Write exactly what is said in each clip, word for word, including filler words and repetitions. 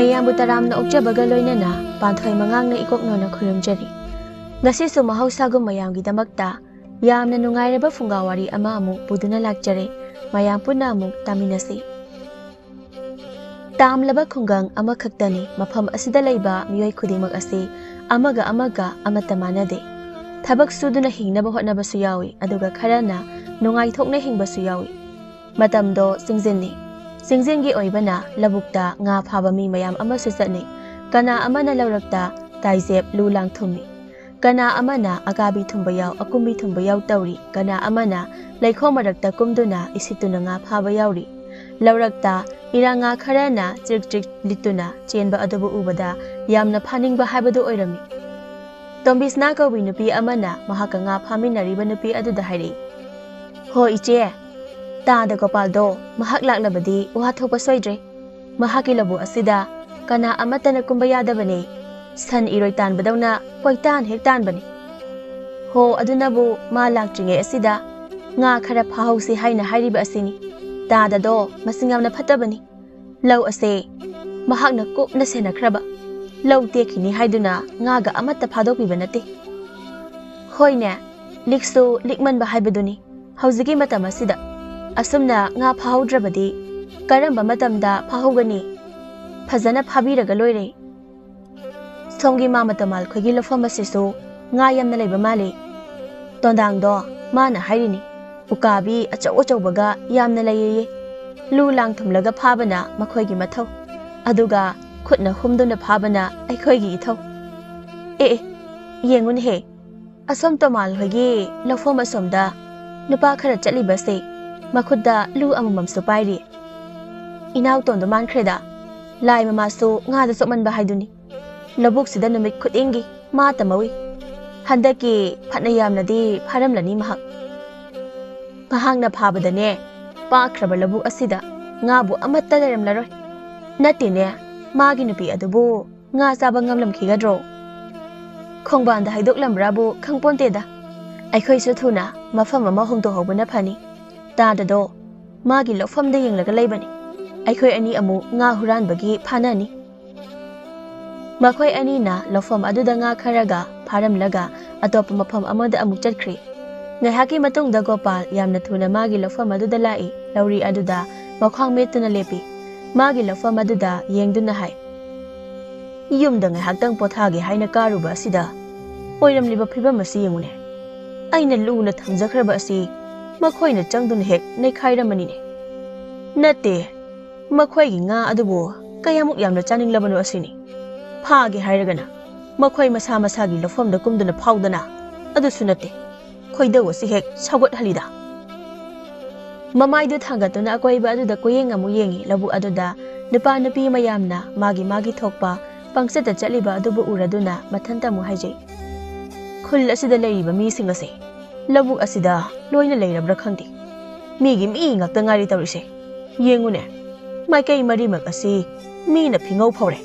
ꯃꯌꯥꯝꯕꯨ ꯇꯔꯥꯝꯅ ꯑꯣꯛꯆꯕꯒ ꯂꯣꯏꯅꯅ ꯄꯥꯟꯊꯣꯏ ꯃꯉꯥꯡꯅ ꯏꯀꯣꯛ ꯅꯣꯟꯅ ꯈꯨꯔꯨꯝꯖꯔꯤ꯫ ꯉꯁꯤꯁꯨ ꯃꯍꯧꯁꯥꯒꯨꯝ ꯃꯌꯥꯝꯒꯤꯗꯃꯛꯇ ꯌꯥꯝꯅ ꯅꯨꯡꯉꯥꯏꯔꯕ ꯐꯨꯡꯒꯥ ꯋꯥꯔꯤ ꯑꯃ ꯑꯃꯨꯛ ꯄꯨꯗꯨꯅ ꯂꯥꯛꯆꯔꯦ꯫ ꯃꯌꯥꯝ ꯄꯨꯟꯅ ꯑꯃꯨꯛ ꯇꯥꯃꯤꯟꯅꯁꯤ꯫ ꯇꯥꯝꯂꯕ ꯈꯨꯡꯒꯪ ꯑꯃꯈꯛꯇꯅꯤ꯫ ꯃꯐꯝ ꯑꯁꯤꯗ ꯂꯩꯕ ꯃꯤꯑꯣꯏ ꯈꯨꯗꯤꯡꯃꯛ ꯑꯁꯤ ꯑꯃꯒ ꯑꯃꯒ ꯑꯃꯠꯇ ꯃꯥꯟꯅꯗꯦ꯫ ꯊꯕꯛ ꯁꯨꯗꯨꯅ ꯍꯤꯡꯅꯕ ꯍꯣꯠꯅꯕꯁꯨ ꯌꯥꯎꯏ, ꯑꯗꯨꯒ ꯈꯔꯅ ꯅꯨꯡꯉꯥꯏꯊꯣꯛꯅ ꯍꯤꯡꯕꯁꯨ ꯌꯥꯎꯏ꯫ ꯃꯇꯝꯗꯣ ꯆꯤꯡꯖꯤꯟꯅꯤ꯫ ꯆꯤꯡꯖꯤꯟꯒꯤ ꯑꯣꯏꯕꯅ ꯂꯧꯕꯨꯛꯇ ꯉꯥ ꯐꯥꯕ ꯃꯤ ꯃꯌꯥꯝ ꯑꯃꯁꯨ ꯆꯠꯅꯩ꯫ ꯀꯅꯥ ꯑꯃꯅ ꯂꯧꯔꯛꯇ ꯇꯥꯏꯖꯦꯞ ꯂꯨ ꯂꯥꯡ ꯊꯨꯝꯃꯤ꯫ ꯀꯅꯥ ꯑꯃꯅ ꯑꯀꯥꯕꯤ ꯊꯨꯝꯕ ꯌꯥꯎ, ꯑꯀꯨꯝꯕꯤ ꯊꯨꯝꯕ ꯌꯥꯎ ꯇꯧꯔꯤ꯫ ꯀꯅꯥ ꯑꯃꯅ ꯂꯩꯈꯣꯝ ꯃꯔꯛꯇ ꯀꯨꯝꯗꯨꯅ ꯏꯁꯤꯠꯇꯨꯅ ꯉꯥ ꯐꯥꯕ ꯌꯥꯎꯔꯤ꯫ ꯂꯧꯔꯛꯇ ꯏꯔꯥꯡ ꯉꯥ ꯈꯔꯅ ꯆ꯭ꯔꯤꯛ ꯆ꯭ꯔꯤꯛ ꯂꯤꯠꯇꯨꯅ ꯆꯦꯟꯕ ꯑꯗꯨꯕꯨ ꯎꯕꯗ ꯌꯥꯝꯅ ꯐꯥꯅꯤꯡꯕ ꯍꯥꯏꯕꯗꯨ ꯑꯣꯏꯔꯝꯃꯤ꯫ ꯇꯣꯝꯕꯤꯁꯅꯥ ꯀꯧꯕꯤ ꯅꯨꯄꯤ ꯑꯃꯅ ꯃꯍꯥꯛꯀ ꯉꯥ ꯐꯥꯃꯤꯟꯅꯔꯤꯕ ꯅꯨꯄꯤ ꯑꯗꯨꯗ ꯍꯥꯏꯔꯛꯏ, "ꯍꯣ ꯏꯆꯦ, ꯇꯥꯗ ꯒꯣꯄꯥꯜꯗꯣ ꯃꯍꯥꯛ ꯂꯥꯛꯂꯕꯗꯤ ꯋꯥ ꯊꯣꯛꯄ ꯁꯣꯏꯗ꯭ꯔꯦ꯫ ꯃꯍꯥꯛꯀꯤ ꯂꯧꯕꯨꯛ ꯑꯁꯤꯗ ꯀꯅꯥ ꯑꯃꯠꯇꯅ ꯀꯨꯝꯕ ꯌꯥꯗꯕꯅꯦ꯫ ꯁꯟ ꯏꯔꯣꯏ ꯇꯥꯟꯕꯗꯧꯅ ꯀꯣꯏꯇꯥꯟ ꯍꯦꯛ ꯇꯥꯟꯕꯅꯤ꯫ ꯍꯣ, ꯑꯗꯨꯅꯕꯨ ꯃꯥ ꯂꯥꯛꯇ꯭ꯔꯤꯉꯩ ꯑꯁꯤꯗ ꯉꯥ ꯈꯔ ꯐꯥꯍꯧꯁꯤ ꯍꯥꯏꯅ ꯍꯥꯏꯔꯤꯕ ꯑꯁꯤꯅꯤ꯫ ꯇꯥꯗꯗꯣ ꯃꯁꯤꯡ ꯌꯥꯝꯅ ꯐꯠꯇꯕꯅꯤ꯫ ꯂꯧ ꯑꯁꯦ ꯃꯍꯥꯛꯅ ꯀꯨꯞꯅ ꯁꯦꯟꯅꯈ꯭ꯔꯕ꯫ ꯂꯧ ꯇꯦꯛꯈꯤꯅꯤ ꯍꯥꯏꯗꯨꯅ ꯉꯥꯒ ꯑꯃꯠꯇ ꯐꯥꯗꯣꯛꯄꯤꯕ ꯅꯠꯇꯦ꯫ ꯍꯣꯏꯅꯦ, ꯂꯤꯛꯁꯨ ꯂꯤꯛꯃꯟꯕ ꯍꯥꯏꯕꯗꯨꯅꯤ꯫ ꯍꯧꯖꯤꯛꯀꯤ ꯃꯇꯝ ꯑꯁꯤꯗ ꯑꯁꯨꯝꯅ ꯉꯥ ꯐꯥꯍꯧꯗ꯭ꯔꯕꯗꯤ ꯀꯔꯝꯕ ꯃꯇꯝꯗ ꯐꯥꯍꯧꯒꯅꯤ? ꯐꯖꯅ ꯐꯥꯕꯤꯔꯒ ꯂꯣꯏꯔꯦ꯫ ꯁꯣꯝꯒꯤ ꯃꯥꯃ ꯇꯃꯥꯜ ꯈꯣꯏꯒꯤ ꯂꯧꯐꯝ ꯑꯁꯤꯁꯨ ꯉꯥ ꯌꯥꯝꯅ ꯂꯩꯕ ꯃꯥꯜꯂꯤ꯫ ꯇꯣꯟꯗꯥꯡꯗꯣ ꯃꯥꯅ ꯍꯥꯏꯔꯤꯅꯤ, ꯎꯀꯥꯕꯤ ꯑꯆꯧ ꯑꯆꯧꯕꯒ ꯌꯥꯝꯅ ꯂꯩꯌꯦꯌꯦ꯫ ꯂꯨ ꯂꯥꯡ ꯊꯨꯝꯂꯒ ꯐꯥꯕꯅ ꯃꯈꯣꯏꯒꯤ ꯃꯊꯧ, ꯑꯗꯨꯒ ꯈꯨꯠꯅ ꯍꯨꯝꯗꯨꯅ ꯐꯥꯕꯅ ꯑꯩꯈꯣꯏꯒꯤ ꯏꯊꯧ꯫ ꯑꯦ ꯑꯦ, ꯌꯦꯡꯉꯨꯅꯦꯍꯦ, ꯑꯁꯣꯝ ꯇꯣꯃꯥꯜ ꯍꯣꯏꯒꯤ ꯂꯧꯐꯝ ꯑꯁꯣꯝꯗ ꯅꯨꯄꯥ ꯈꯔ ꯆꯠꯂꯤꯕꯁꯦ ꯃꯈꯨꯠꯇ ꯂꯨ ꯑꯃꯃꯝꯁꯨ ꯄꯥꯏꯔꯤ꯫ ꯏꯅꯥꯎꯇꯣꯟꯗꯣ ꯃꯥꯟꯈ꯭ꯔꯦꯗ꯫ ꯂꯥꯏ ꯃꯃꯥꯁꯨ ꯉꯥꯗ ꯆꯣꯞꯃꯟꯕ ꯍꯥꯏꯗꯨꯅꯤ꯫ ꯂꯧꯕꯨꯛꯁꯤꯗ ꯅꯨꯃꯤꯠ ꯈꯨꯗꯤꯡꯒꯤ ꯃꯥ ꯇꯝꯍꯧꯏ꯫ ꯍꯟꯗꯛꯀꯤ ꯐꯅ ꯌꯥꯝꯅꯗꯤ ꯐꯥꯔꯝꯂꯅꯤ ꯃꯍꯥꯛ꯫ ꯃꯍꯥꯛꯅ ꯐꯥꯕꯗꯅꯦ, ꯄꯥꯛꯈ꯭ꯔꯕ ꯂꯧꯕꯨꯛ ꯑꯁꯤꯗ ꯉꯥꯕꯨ ꯑꯃꯠꯇ ꯂꯩꯔꯝꯂꯔꯣꯏ꯫ ꯅꯠꯇꯦꯅꯦ, ꯃꯥꯒꯤ ꯅꯨꯄꯤ ꯑꯗꯨꯕꯨ ꯉꯥ ꯆꯥꯕ ꯉꯝꯂꯝꯈꯤꯒꯗ꯭ꯔꯣ? ꯈꯣꯡꯕꯥꯟꯗ ꯍꯩꯗꯣꯛꯂꯝꯕ꯭ꯔꯥꯕꯨ ꯈꯪꯄꯣꯟꯇꯦꯗ꯫ ꯑꯩꯈꯣꯏꯁꯨ ꯊꯨꯅ ꯃꯐꯝ ꯑꯃ ꯍꯣꯡꯗꯣꯛꯍꯧꯕꯅ ꯐꯅꯤ꯫ ꯇꯥꯗꯗꯣ ꯃꯥꯒꯤ ꯂꯧꯐꯝꯗ ꯌꯦꯡꯂꯒ ꯂꯩꯕꯅꯤ꯫ ꯑꯩꯈꯣꯏ ꯑꯅꯤ ꯑꯃꯨꯛ ꯉꯥ ꯍꯨꯔꯥꯟꯕꯒꯤ ꯐꯥꯅꯅꯤ꯫ ꯃꯈꯣꯏ ꯑꯅꯤꯅ ꯂꯧꯐꯝ ꯑꯗꯨꯗ ꯉꯥ ꯈꯔꯒ ꯐꯥꯔꯝꯂꯒ ꯑꯇꯣꯞꯄ ꯃꯐꯝ ꯑꯃꯗ ꯑꯃꯨꯛ ꯆꯠꯈ꯭ꯔꯤ꯫ ꯉꯥꯏꯍꯥꯛꯀꯤ ꯃꯇꯨꯡꯗ ꯒꯣꯄꯥꯜ ꯌꯥꯝꯅ ꯊꯨꯅ ꯃꯥꯒꯤ ꯂꯧꯐꯝ ꯑꯗꯨꯗ ꯂꯥꯛꯏ꯫ ꯂꯧꯔꯤ ꯑꯗꯨꯗ ꯃꯈ꯭ꯋꯥꯡ ꯃꯦꯠꯇꯨꯅ ꯂꯦꯞꯄꯤ꯫ ꯃꯥꯒꯤ ꯂꯧꯐꯝ ꯑꯗꯨꯗ ꯌꯦꯡꯗꯨꯅ ꯍꯥꯏ, "ꯌꯨꯝꯗ ꯉꯥꯏꯍꯥꯛꯇꯪ ꯄꯣꯊꯥꯒꯦ ꯍꯥꯏꯅ ꯀꯥꯔꯨꯕ ꯑꯁꯤꯗ ꯑꯣꯏꯔꯝꯂꯤꯕ ꯐꯤꯕꯝ ꯑꯁꯤ ꯌꯦꯡꯉꯨꯅꯦ꯫ ꯑꯩꯅ ꯂꯨꯅ ꯊꯝꯖꯈ꯭ꯔꯕ ꯑꯁꯤ ꯃꯈꯣꯏꯅ ꯆꯪꯗꯨꯅ ꯍꯦꯛ ꯅꯩꯈꯥꯏꯔꯝꯃꯅꯤꯅꯦ꯫ ꯅꯠꯇꯦ, ꯃꯈꯣꯏꯒꯤ ꯉꯥ ꯑꯗꯨꯕꯨ ꯀꯌꯥꯃꯨꯛ ꯌꯥꯝꯅ ꯆꯥꯅꯤꯡꯂꯕꯅꯣ ꯑꯁꯤꯅꯤ꯫ ꯐꯥꯒꯦ ꯍꯥꯏꯔꯒꯅ ꯃꯈꯣꯏ ꯃꯁꯥ ꯃꯁꯥꯒꯤ ꯂꯧꯐꯝꯗ ꯀꯨꯝꯗꯨꯅ ꯐꯥꯎꯗꯅ, ꯑꯗꯨꯁꯨ ꯅꯠꯇꯦ, ꯈꯣꯏꯗꯧ ꯑꯁꯤ ꯍꯦꯛ ꯁꯧꯒꯠꯍꯜꯂꯤꯗ꯫" ꯃꯃꯥꯏꯗꯨ ꯊꯥꯡꯒꯠꯇꯨꯅ ꯑꯀꯣꯏꯕ ꯑꯗꯨꯗ ꯀꯣꯌꯦꯡ ꯑꯃꯨꯛ ꯌꯦꯡꯉꯤ꯫ ꯂꯧꯕꯨꯛ ꯑꯗꯨꯗ ꯅꯨꯄꯥ ꯅꯨꯄꯤ ꯃꯌꯥꯝꯅ ꯃꯥꯒꯤ ꯃꯥꯒꯤ ꯊꯣꯛꯄ ꯄꯪꯆꯠꯇ ꯆꯠꯂꯤꯕ ꯑꯗꯨꯕꯨ ꯎꯔꯗꯨꯅ ꯃꯊꯟꯇ ꯑꯃꯨꯛ ꯍꯥꯏꯖꯩ, "ꯈꯨꯜ ꯑꯁꯤꯗ ꯂꯩꯔꯤꯕ ꯃꯤꯁꯤꯡ ꯑꯁꯦ ꯂꯧꯕꯨꯛ ꯑꯁꯤꯗ ꯂꯣꯏꯅ ꯂꯩꯔꯕ꯭ꯔꯥ ꯈꯪꯗꯦ꯫ ꯃꯤꯒꯤ ꯃꯤ ꯉꯥꯛꯇ ꯉꯥꯏꯔꯦ ꯇꯧꯔꯤꯁꯦ꯫ ꯌꯦꯡꯉꯨꯅꯦ, ꯃꯥꯏꯀꯩ ꯃꯔꯤꯃꯛ ꯑꯁꯤ ꯃꯤꯅ ꯐꯤꯉꯧ ꯐꯧꯔꯦ꯫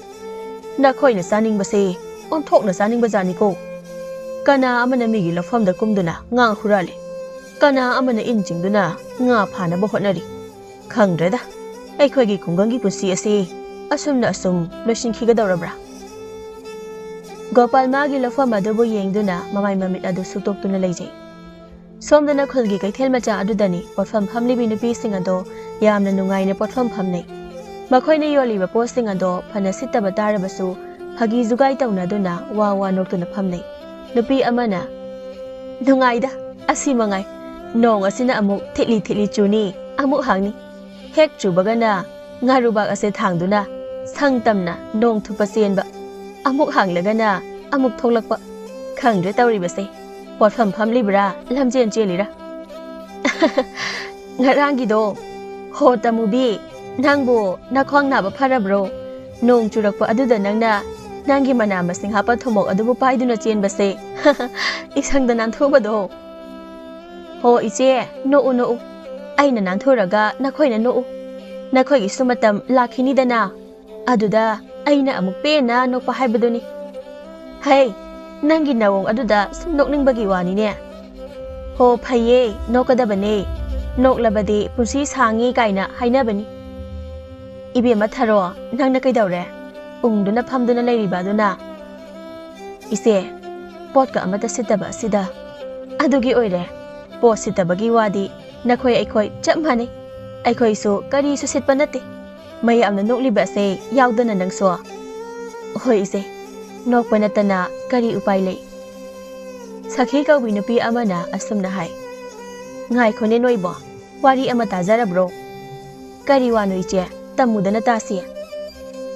ꯅꯈꯣꯏꯅ ꯆꯥꯅꯤꯡꯕꯁꯦ ꯑꯣꯟꯊꯣꯛꯅ ꯆꯥꯅꯤꯡꯕ ꯖꯥꯠꯅꯤꯀꯣ꯫ ꯀꯅꯥ ꯑꯃꯅ ꯃꯤꯒꯤ ꯂꯧꯐꯝꯗ ꯀꯨꯝꯗꯨꯅ ꯉꯥ ꯍꯨꯔꯥꯜꯂꯤ, ꯀꯅꯥ ꯑꯃꯅ ꯏꯟ ꯆꯤꯡꯗꯨꯅ ꯉꯥ ꯐꯥꯅꯕ ꯍꯣꯠꯅꯔꯤ꯫ ꯈꯪꯗ꯭ꯔꯦꯗ, ꯑꯩꯈꯣꯏꯒꯤ ꯈꯨꯡꯒꯪꯒꯤ ꯄꯨꯟꯁꯤ ꯑꯁꯤ ꯑꯁꯨꯝꯅ ꯑꯁꯨꯝ ꯂꯣꯏꯁꯤꯟꯈꯤꯒꯗꯧꯔꯕ꯭ꯔꯥ?" ꯒꯣꯄꯥꯜ ꯃꯥꯒꯤ ꯂꯧꯐꯝ ꯑꯗꯨꯕꯨ ꯌꯦꯡꯗꯨꯅ ꯃꯃꯥꯏ ꯃꯃꯤꯠ ꯑꯗꯨ ꯁꯨꯛꯇꯣꯛꯇꯨꯅ ꯂꯩꯖꯩ꯫ ꯁꯣꯝꯗꯅ ꯈꯨꯜꯒꯤ ꯀꯩꯊꯦꯜ ꯃꯆꯥ ꯑꯗꯨꯗꯅꯤ ꯄꯣꯠꯐꯝ ꯐꯝꯂꯤꯕꯤ ꯅꯨꯄꯤꯁꯤꯡ ꯑꯗꯣ ꯌꯥꯝꯅ ꯅꯨꯡꯉꯥꯏꯅ ꯄꯣꯠꯐꯝ ꯐꯝꯅꯩ꯫ ꯃꯈꯣꯏꯅ ꯌꯣꯜꯂꯤꯕ ꯄꯣꯠꯁꯤꯡ ꯑꯗꯣ ꯐꯅ ꯁꯤꯠꯇꯕ ꯇꯥꯔꯕꯁꯨ ꯐꯥꯒꯤ ꯖꯨꯒꯥꯏ ꯇꯧꯅꯗꯨꯅ ꯋꯥ ꯋꯥ ꯅꯣꯛꯇꯨꯅ ꯐꯝꯅꯩ꯫ ꯅꯨꯄꯤ ꯑꯃꯅ, "ꯅꯨꯡꯉꯥꯏꯗ, ꯑꯁꯤ ꯃꯉꯥꯏ꯫ ꯅꯣꯡ ꯑꯁꯤꯅ ꯑꯃꯨꯛ ꯊꯤꯠꯂꯤ ꯊꯤꯠꯂꯤ ꯆꯨꯅꯤ, ꯑꯃꯨꯛ ꯍꯥꯡꯅꯤ꯫ ꯍꯦꯛ ꯆꯨꯕꯒꯅ ꯉꯥꯔꯨꯕꯥꯛ ꯑꯁꯦ ꯊꯥꯡꯗꯨꯅ ꯁꯪ ꯇꯝꯅ ꯅꯣꯡ ꯊꯨꯞꯄ ꯆꯦꯟꯕ, ꯑꯃꯨꯛ ꯍꯥꯡꯂꯒꯅ ꯑꯃꯨꯛ ꯊꯣꯛꯂꯛꯄ꯫ ꯈꯪꯗ꯭ꯔꯦ ꯇꯧꯔꯤꯕꯁꯦ, ꯄꯣꯠꯐꯝ ꯐꯝꯂꯤꯕ꯭ꯔꯥ, ꯂꯝꯖꯦꯟ ꯆꯦꯜꯂꯤꯔꯥ?" "ꯉꯔꯥꯡꯒꯤꯗꯣ, ꯍꯣ ꯇꯃꯨꯕꯤ, ꯅꯪꯕꯨ ꯅꯈ꯭ꯋꯥꯡ ꯅꯥꯕ ꯐꯔꯕ꯭ꯔꯣ? ꯅꯣꯡ ꯆꯨꯔꯛꯄ ꯑꯗꯨꯗ ꯅꯪꯅ ꯅꯪꯒꯤ ꯃꯅꯥ ꯃꯁꯤꯡ ꯍꯥꯞꯄ ꯊꯨꯝꯃꯣꯛ ꯑꯗꯨꯕꯨ ꯄꯥꯏꯗꯨꯅ ꯆꯦꯟꯕꯁꯦ, ꯏꯁꯪꯗ ꯅꯥꯟꯊꯨꯕꯗꯣ꯫ ꯍꯣ ꯏꯆꯦ, ꯅꯣꯛꯎ ꯅꯣꯛꯎ, ꯑꯩꯅ ꯅꯥꯟꯊꯨꯔꯒ ꯅꯈꯣꯏꯅ ꯅꯣꯛꯎ꯫ ꯅꯈꯣꯏꯒꯤꯁꯨ ꯃꯇꯝ ꯂꯥꯛꯈꯤꯅꯤꯗꯅ, ꯑꯗꯨꯗ ꯑꯩꯅ ꯑꯃꯨꯛ ꯄꯦꯟꯅ ꯅꯣꯛꯄ ꯍꯥꯏꯕꯗꯨꯅꯤ꯫ ꯍꯩ, ꯅꯪꯒꯤ ꯅꯑꯣꯡ ꯑꯗꯨꯗ ꯁꯨꯝ ꯅꯣꯛꯅꯤꯡꯕꯒꯤ ꯋꯥꯅꯤꯅꯦ꯫ ꯍꯣ ꯐꯩꯌꯦ, ꯅꯣꯛꯀꯗꯕꯅꯦ꯫ ꯅꯣꯛꯂꯕꯗꯤ ꯄꯨꯟꯁꯤ ꯁꯥꯡꯉꯤ ꯀꯥꯏꯅ ꯍꯥꯏꯅꯕꯅꯤ꯫ ꯏꯕꯦꯝꯃ ꯊꯔꯣ, ꯅꯪꯅ ꯀꯩꯗꯧꯔꯦ?" ꯎꯪꯗꯨꯅ ꯐꯝꯗꯨꯅ ꯂꯩꯔꯤꯕ ꯑꯗꯨꯅ, "ꯏꯆꯦ, ꯄꯣꯠꯀ ꯑꯃꯠꯇ ꯁꯤꯠꯇꯕ ꯑꯁꯤꯗ?" "ꯑꯗꯨꯒꯤ ꯑꯣꯏꯔꯦ꯫ ꯄꯣꯠ ꯁꯤꯠꯇꯕꯒꯤ ꯋꯥꯗꯤ ꯅꯈꯣꯏ ꯑꯩꯈꯣꯏ ꯆꯞ ꯃꯥꯟꯅꯩ꯫ ꯑꯩꯈꯣꯏꯁꯨ ꯀꯔꯤꯁꯨ ꯁꯤꯠꯄ ꯅꯠꯇꯦ꯫ ꯃꯌꯥꯝꯅ ꯅꯣꯛꯂꯤꯕ ꯑꯁꯦ ꯌꯥꯎꯗꯅ ꯅꯪꯁꯨ?" "ꯍꯣꯏ ꯏꯆꯦ, ꯅꯣꯛꯄ ꯅꯠꯇꯅ ꯀꯔꯤ ꯎꯄꯥꯏ ꯂꯩ?" ꯁꯈꯤ ꯀꯧꯕꯤ ꯅꯨꯄꯤ ꯑꯃꯅ ꯑꯁꯨꯝꯅ ꯍꯥꯏ, "ꯉꯥꯏꯈꯣꯅꯦ ꯅꯣꯏꯕꯣ, ꯋꯥꯔꯤ ꯑꯃ ꯇꯥꯖꯔꯕ꯭ꯔꯣ?" "ꯀꯔꯤ ꯋꯥꯅꯣ ꯏꯆꯦ? ꯇꯝꯃꯨꯗꯅ ꯇꯥꯁꯤ꯫"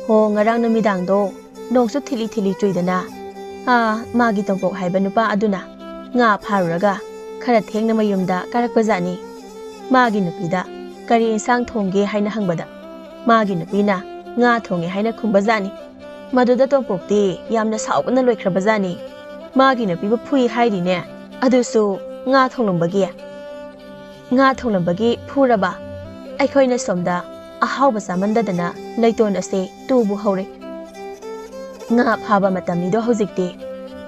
"ꯍꯣ, ꯉꯔꯥꯡ ꯅꯨꯃꯤꯗꯥꯡꯗꯣ ꯅꯣꯡꯁꯨ ꯊꯤꯂꯤ ꯊꯤꯂꯤ ꯆꯨꯏꯗꯅ, ꯑꯥ, ꯃꯥꯒꯤ ꯇꯣꯝꯄꯣꯛ ꯍꯥꯏꯕ ꯅꯨꯄꯥ ꯑꯗꯨꯅ ꯉꯥ ꯐꯥꯔꯨꯔꯒ ꯈꯔ ꯊꯦꯡꯅ ꯃꯌꯨꯝꯗ ꯀꯥꯔꯛꯄꯖꯥꯠꯅꯤ꯫ ꯃꯥꯒꯤ ꯅꯨꯄꯤꯗ ꯀꯔꯤ ꯏꯟꯁꯥꯡ ꯊꯣꯡꯒꯦ ꯍꯥꯏꯅ ꯍꯪꯕꯗ, ꯃꯥꯒꯤ ꯅꯨꯄꯤꯅ ꯉꯥ ꯊꯣꯡꯉꯦ ꯍꯥꯏꯅ ꯈꯨꯝꯕꯖꯥꯠꯅꯤ꯫ ꯃꯗꯨꯗ ꯇꯣꯝꯄꯣꯛꯇꯤ ꯌꯥꯝꯅ ꯁꯥꯎꯕꯅ ꯂꯣꯏꯈ꯭ꯔꯕꯖꯥꯠꯅꯤ꯫ ꯃꯥꯒꯤ ꯅꯨꯄꯤꯕꯨ ꯐꯨꯏ ꯍꯥꯏꯔꯤꯅꯦ, ꯑꯗꯨꯁꯨ ꯉꯥ ꯊꯣꯡꯂꯝꯕꯒꯤ꯫ ꯉꯥ ꯊꯣꯡꯂꯝꯕꯒꯤ ꯐꯨꯔꯕ? ꯑꯩꯈꯣꯏꯅ ꯁꯣꯝꯗ ꯑꯍꯥꯎꯕ ꯆꯥꯃꯟꯗꯗꯅ ꯂꯩꯇꯣꯟ ꯑꯁꯦ ꯇꯨꯕꯨ ꯍꯧꯔꯦ꯫ ꯉꯥ ꯐꯥꯕ ꯃꯇꯝꯅꯤꯗꯣ ꯍꯧꯖꯤꯛꯇꯤ꯫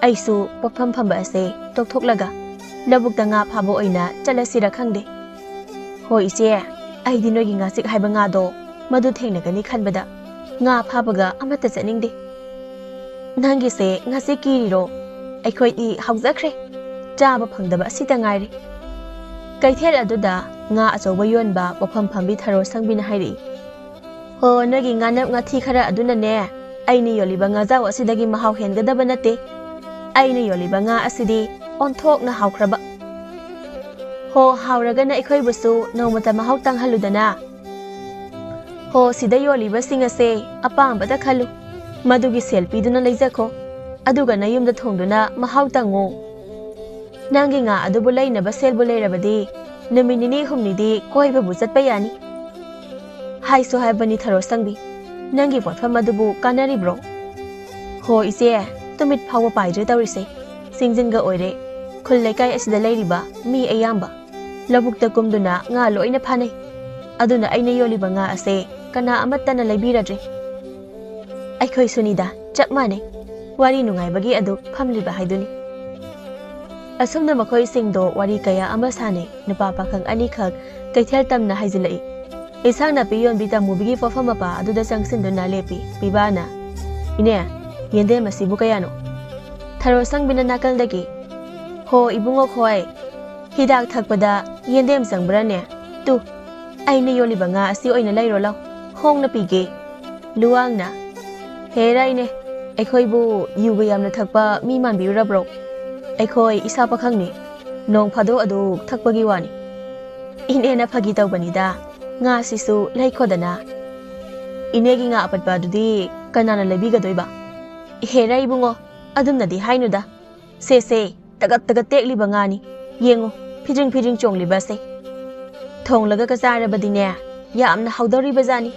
ꯑꯩꯁꯨ ꯄꯣꯠꯐꯝ ꯐꯝꯕ ꯑꯁꯦ ꯇꯣꯛꯊꯣꯛꯂꯒ ꯂꯧꯕꯨꯛꯇ ꯉꯥ ꯐꯥꯕ ꯑꯣꯏꯅ ꯆꯠꯂꯁꯤꯔ ꯈꯪꯗꯦ꯫ ꯍꯣꯏ ꯏꯆꯦ, ꯑꯩꯗꯤ ꯅꯣꯏꯒꯤ ꯉꯥꯆꯤꯛ ꯍꯥꯏꯕ ꯉꯥꯗꯣ ꯃꯗꯨ ꯊꯦꯡꯅꯒꯅꯤ ꯈꯟꯕꯗ ꯉꯥ ꯐꯥꯕꯒ ꯑꯃꯠꯇ ꯆꯠꯅꯤꯡꯗꯦ꯫ ꯅꯪꯒꯤꯁꯦ ꯉꯁꯤ ꯀꯤꯔꯤꯔꯣ? ꯑꯩꯈꯣꯏꯗꯤ ꯍꯧꯖꯈ꯭ꯔꯦ꯫ ꯆꯥꯕ ꯐꯪꯗꯕ ꯑꯁꯤꯇ ꯉꯥꯏꯔꯦ꯫ ꯀꯩꯊꯦꯜ ꯑꯗꯨꯗ ꯉꯥ ꯑꯆꯧꯕ ꯌꯣꯟꯕ ꯄꯣꯠꯐꯝ ꯐꯝꯕꯤ ꯊꯔꯣ ꯁꯪꯕꯤꯅ ꯍꯥꯏꯔꯛꯏ꯫ "ꯍꯣ, ꯅꯣꯏꯒꯤ ꯉꯥꯅꯞ ꯉꯥꯊꯤ ꯈꯔ ꯑꯗꯨꯅꯅꯦ, ꯑꯩꯅ ꯌꯣꯜꯂꯤꯕ ꯉꯥꯖꯥꯎ ꯑꯁꯤꯗꯒꯤ ꯃꯍꯥꯎ ꯍꯦꯟꯒꯗꯕ ꯅꯠꯇꯦ꯫ ꯑꯩꯅ ꯌꯣꯜꯂꯤꯕ ꯉꯥ ꯑꯁꯤꯗꯤ ꯑꯣꯟꯊꯣꯛꯅ ꯍꯥꯎꯈ꯭ꯔꯕ꯫ ꯍꯣ, ꯍꯥꯎꯔꯒꯅ ꯑꯩꯈꯣꯏꯕꯨꯁꯨ ꯅꯣꯡꯃꯇ ꯃꯍꯥꯎ ꯇꯪꯍꯜꯂꯨꯗꯅ꯫ ꯍꯣ, ꯁꯤꯗ ꯌꯣꯜꯂꯤꯕꯁꯤꯡ ꯑꯁꯦ ꯑꯄꯥꯝꯕꯗ ꯈꯜꯂꯨ꯫ ꯃꯗꯨꯒꯤ ꯁꯦꯜ ꯄꯤꯗꯨꯅ ꯂꯩꯖꯈꯣ꯫ ꯑꯗꯨꯒ ꯅꯌꯨꯝꯗ ꯊꯣꯡꯗꯨꯅ ꯃꯍꯥꯎ ꯇꯪꯉꯨ꯫ ꯅꯪꯒꯤ ꯉꯥ ꯑꯗꯨꯕꯨ ꯂꯩꯅꯕ ꯁꯦꯜꯕꯨ ꯂꯩꯔꯕꯗꯤ ꯅꯨꯃꯤꯠ ꯅꯤꯅꯤ ꯍꯨꯝꯅꯤꯗꯤ ꯀꯣꯏꯕꯕꯨ ꯆꯠꯄ ꯌꯥꯅꯤ꯫" ꯍꯥꯏꯁꯨ ꯍꯥꯏꯕꯅꯤ ꯊꯔꯣ ꯁꯪꯕꯤ, ꯅꯪꯒꯤ ꯄꯣꯠꯐꯝ ꯑꯗꯨꯕꯨ ꯀꯥꯟꯅꯔꯤꯕ꯭ꯔꯣ? "ꯍꯣ ꯏꯆꯦ, ꯇꯨꯃꯤꯠ ꯐꯥꯎꯕ ꯄꯥꯏꯗ꯭ꯔꯦ ꯇꯧꯔꯤꯁꯦ꯫ ꯆꯤꯡꯖꯤꯟꯒ ꯑꯣꯏꯔꯦ꯫ ꯈꯨꯜ ꯂꯩꯀꯥꯏ ꯑꯁꯤꯗ ꯂꯩꯔꯤꯕ ꯃꯤ ꯑꯌꯥꯝꯕ ꯂꯧꯕꯨꯛꯇ ꯀꯨꯝꯗꯨꯅ ꯉꯥ ꯂꯣꯏꯅ ꯐꯥꯅꯩ꯫ ꯑꯗꯨꯅ ꯑꯩꯅ ꯌꯣꯜꯂꯤꯕ ꯉꯥ ꯑꯁꯦ ꯀꯅꯥ ꯑꯃꯠꯇꯅ ꯂꯩꯕꯤꯔꯗ꯭ꯔꯦ꯫ ꯑꯩꯈꯣꯏꯁꯨꯅꯤꯗ, ꯆꯞ ꯃꯥꯟꯅꯩ꯫ ꯋꯥꯔꯤ ꯅꯨꯡꯉꯥꯏꯕꯒꯤ ꯑꯗꯨ ꯐꯝꯂꯤꯕ ꯍꯥꯏꯗꯨꯅꯤ꯫" ꯑꯁꯨꯝꯅ ꯃꯈꯣꯏꯁꯤꯡꯗꯣ ꯋꯥꯔꯤ ꯀꯌꯥ ꯑꯃ ꯁꯥꯟꯅꯩ꯫ ꯅꯨꯄꯥ ꯄꯥꯈꯪ ꯑꯅꯤꯈꯛ ꯀꯩꯊꯦꯜ ꯇꯝꯅ ꯍꯥꯏꯖꯤꯜꯂꯛꯏ꯫ ꯏꯟꯁꯥꯡ ꯅꯥꯄꯤ ꯌꯣꯟꯕꯤ ꯇꯃꯨꯕꯤꯒꯤ ꯄꯣꯠꯐꯝ ꯃꯄꯥ ꯑꯗꯨꯗ ꯆꯪꯁꯤꯟꯗꯨꯅ ꯂꯦꯞꯄꯤ꯫ ꯄꯤꯕꯥꯅ, "ꯏꯅꯦ, ꯌꯦꯟꯗꯦꯝ ꯑꯁꯤꯕꯨ ꯀꯌꯥꯅꯣ?" ꯊꯔꯣ ꯁꯪꯕꯤꯅ ꯅꯥꯀꯜꯗꯒꯤ, "ꯍꯣ ꯏꯕꯨꯡꯉꯣ ꯈꯣꯏ, ꯍꯤꯗꯥꯛ ꯊꯛꯄꯗ ꯌꯦꯟꯗꯦꯝ ꯆꯪꯕ꯭ꯔꯥꯅꯦ? ꯇꯨ, ꯑꯩꯅ ꯌꯣꯜꯂꯤꯕ ꯉꯥ ꯑꯁꯤ ꯑꯣꯏꯅ ꯂꯩꯔꯣ ꯂꯥꯎ, ꯍꯣꯡꯅ ꯄꯤꯒꯦ꯫" ꯂꯨꯋꯥꯡꯅ, "ꯍꯦꯔꯥ ꯏꯅꯦ, ꯑꯩꯈꯣꯏꯕꯨ ꯌꯨꯒ ꯌꯥꯝꯅ ꯊꯛꯄ ꯃꯤ ꯃꯥꯟꯕꯤꯔꯨꯔꯕ꯭ꯔꯣ? ꯑꯩꯈꯣꯏ ꯏꯁꯥ ꯄꯥꯈꯪꯅꯤ, ꯅꯣꯡ ꯐꯥꯗꯣꯛ ꯑꯗꯨ ꯊꯛꯄꯒꯤ ꯋꯥꯅꯤ꯫" "ꯏꯅꯦꯅ ꯐꯥꯒꯤ ꯇꯧꯕꯅꯤꯗ, ꯉꯥꯁꯤꯁꯨ ꯂꯩꯈꯣꯗꯅ꯫ ꯏꯅꯦꯒꯤ ꯉꯥ ꯑꯄꯠꯄ ꯑꯗꯨꯗꯤ ꯀꯅꯥꯅ ꯂꯩꯕꯤꯒꯗꯣꯏꯕ?" "ꯍꯦꯔꯥ ꯏꯕꯨꯡꯉꯣ, ꯑꯗꯨꯝꯅꯗꯤ ꯍꯥꯏꯅꯨꯗ꯫ ꯁꯦ ꯁꯦ, ꯇꯒꯠ ꯇꯒꯠ ꯇꯦꯛꯂꯤꯕ ꯉꯥꯅꯤ꯫ ꯌꯦꯡꯉꯨ, ꯐꯤꯗ꯭ꯔꯤꯡ ꯐꯤꯗ꯭ꯔꯤꯡ ꯆꯣꯡꯂꯤꯕ ꯑꯁꯦ꯫ ꯊꯣꯡꯂꯒ ꯆꯥꯔꯕꯗꯤꯅꯦ, ꯌꯥꯝꯅ ꯍꯥꯎꯗꯧꯔꯤꯕ ꯖꯥꯠꯅꯤ꯫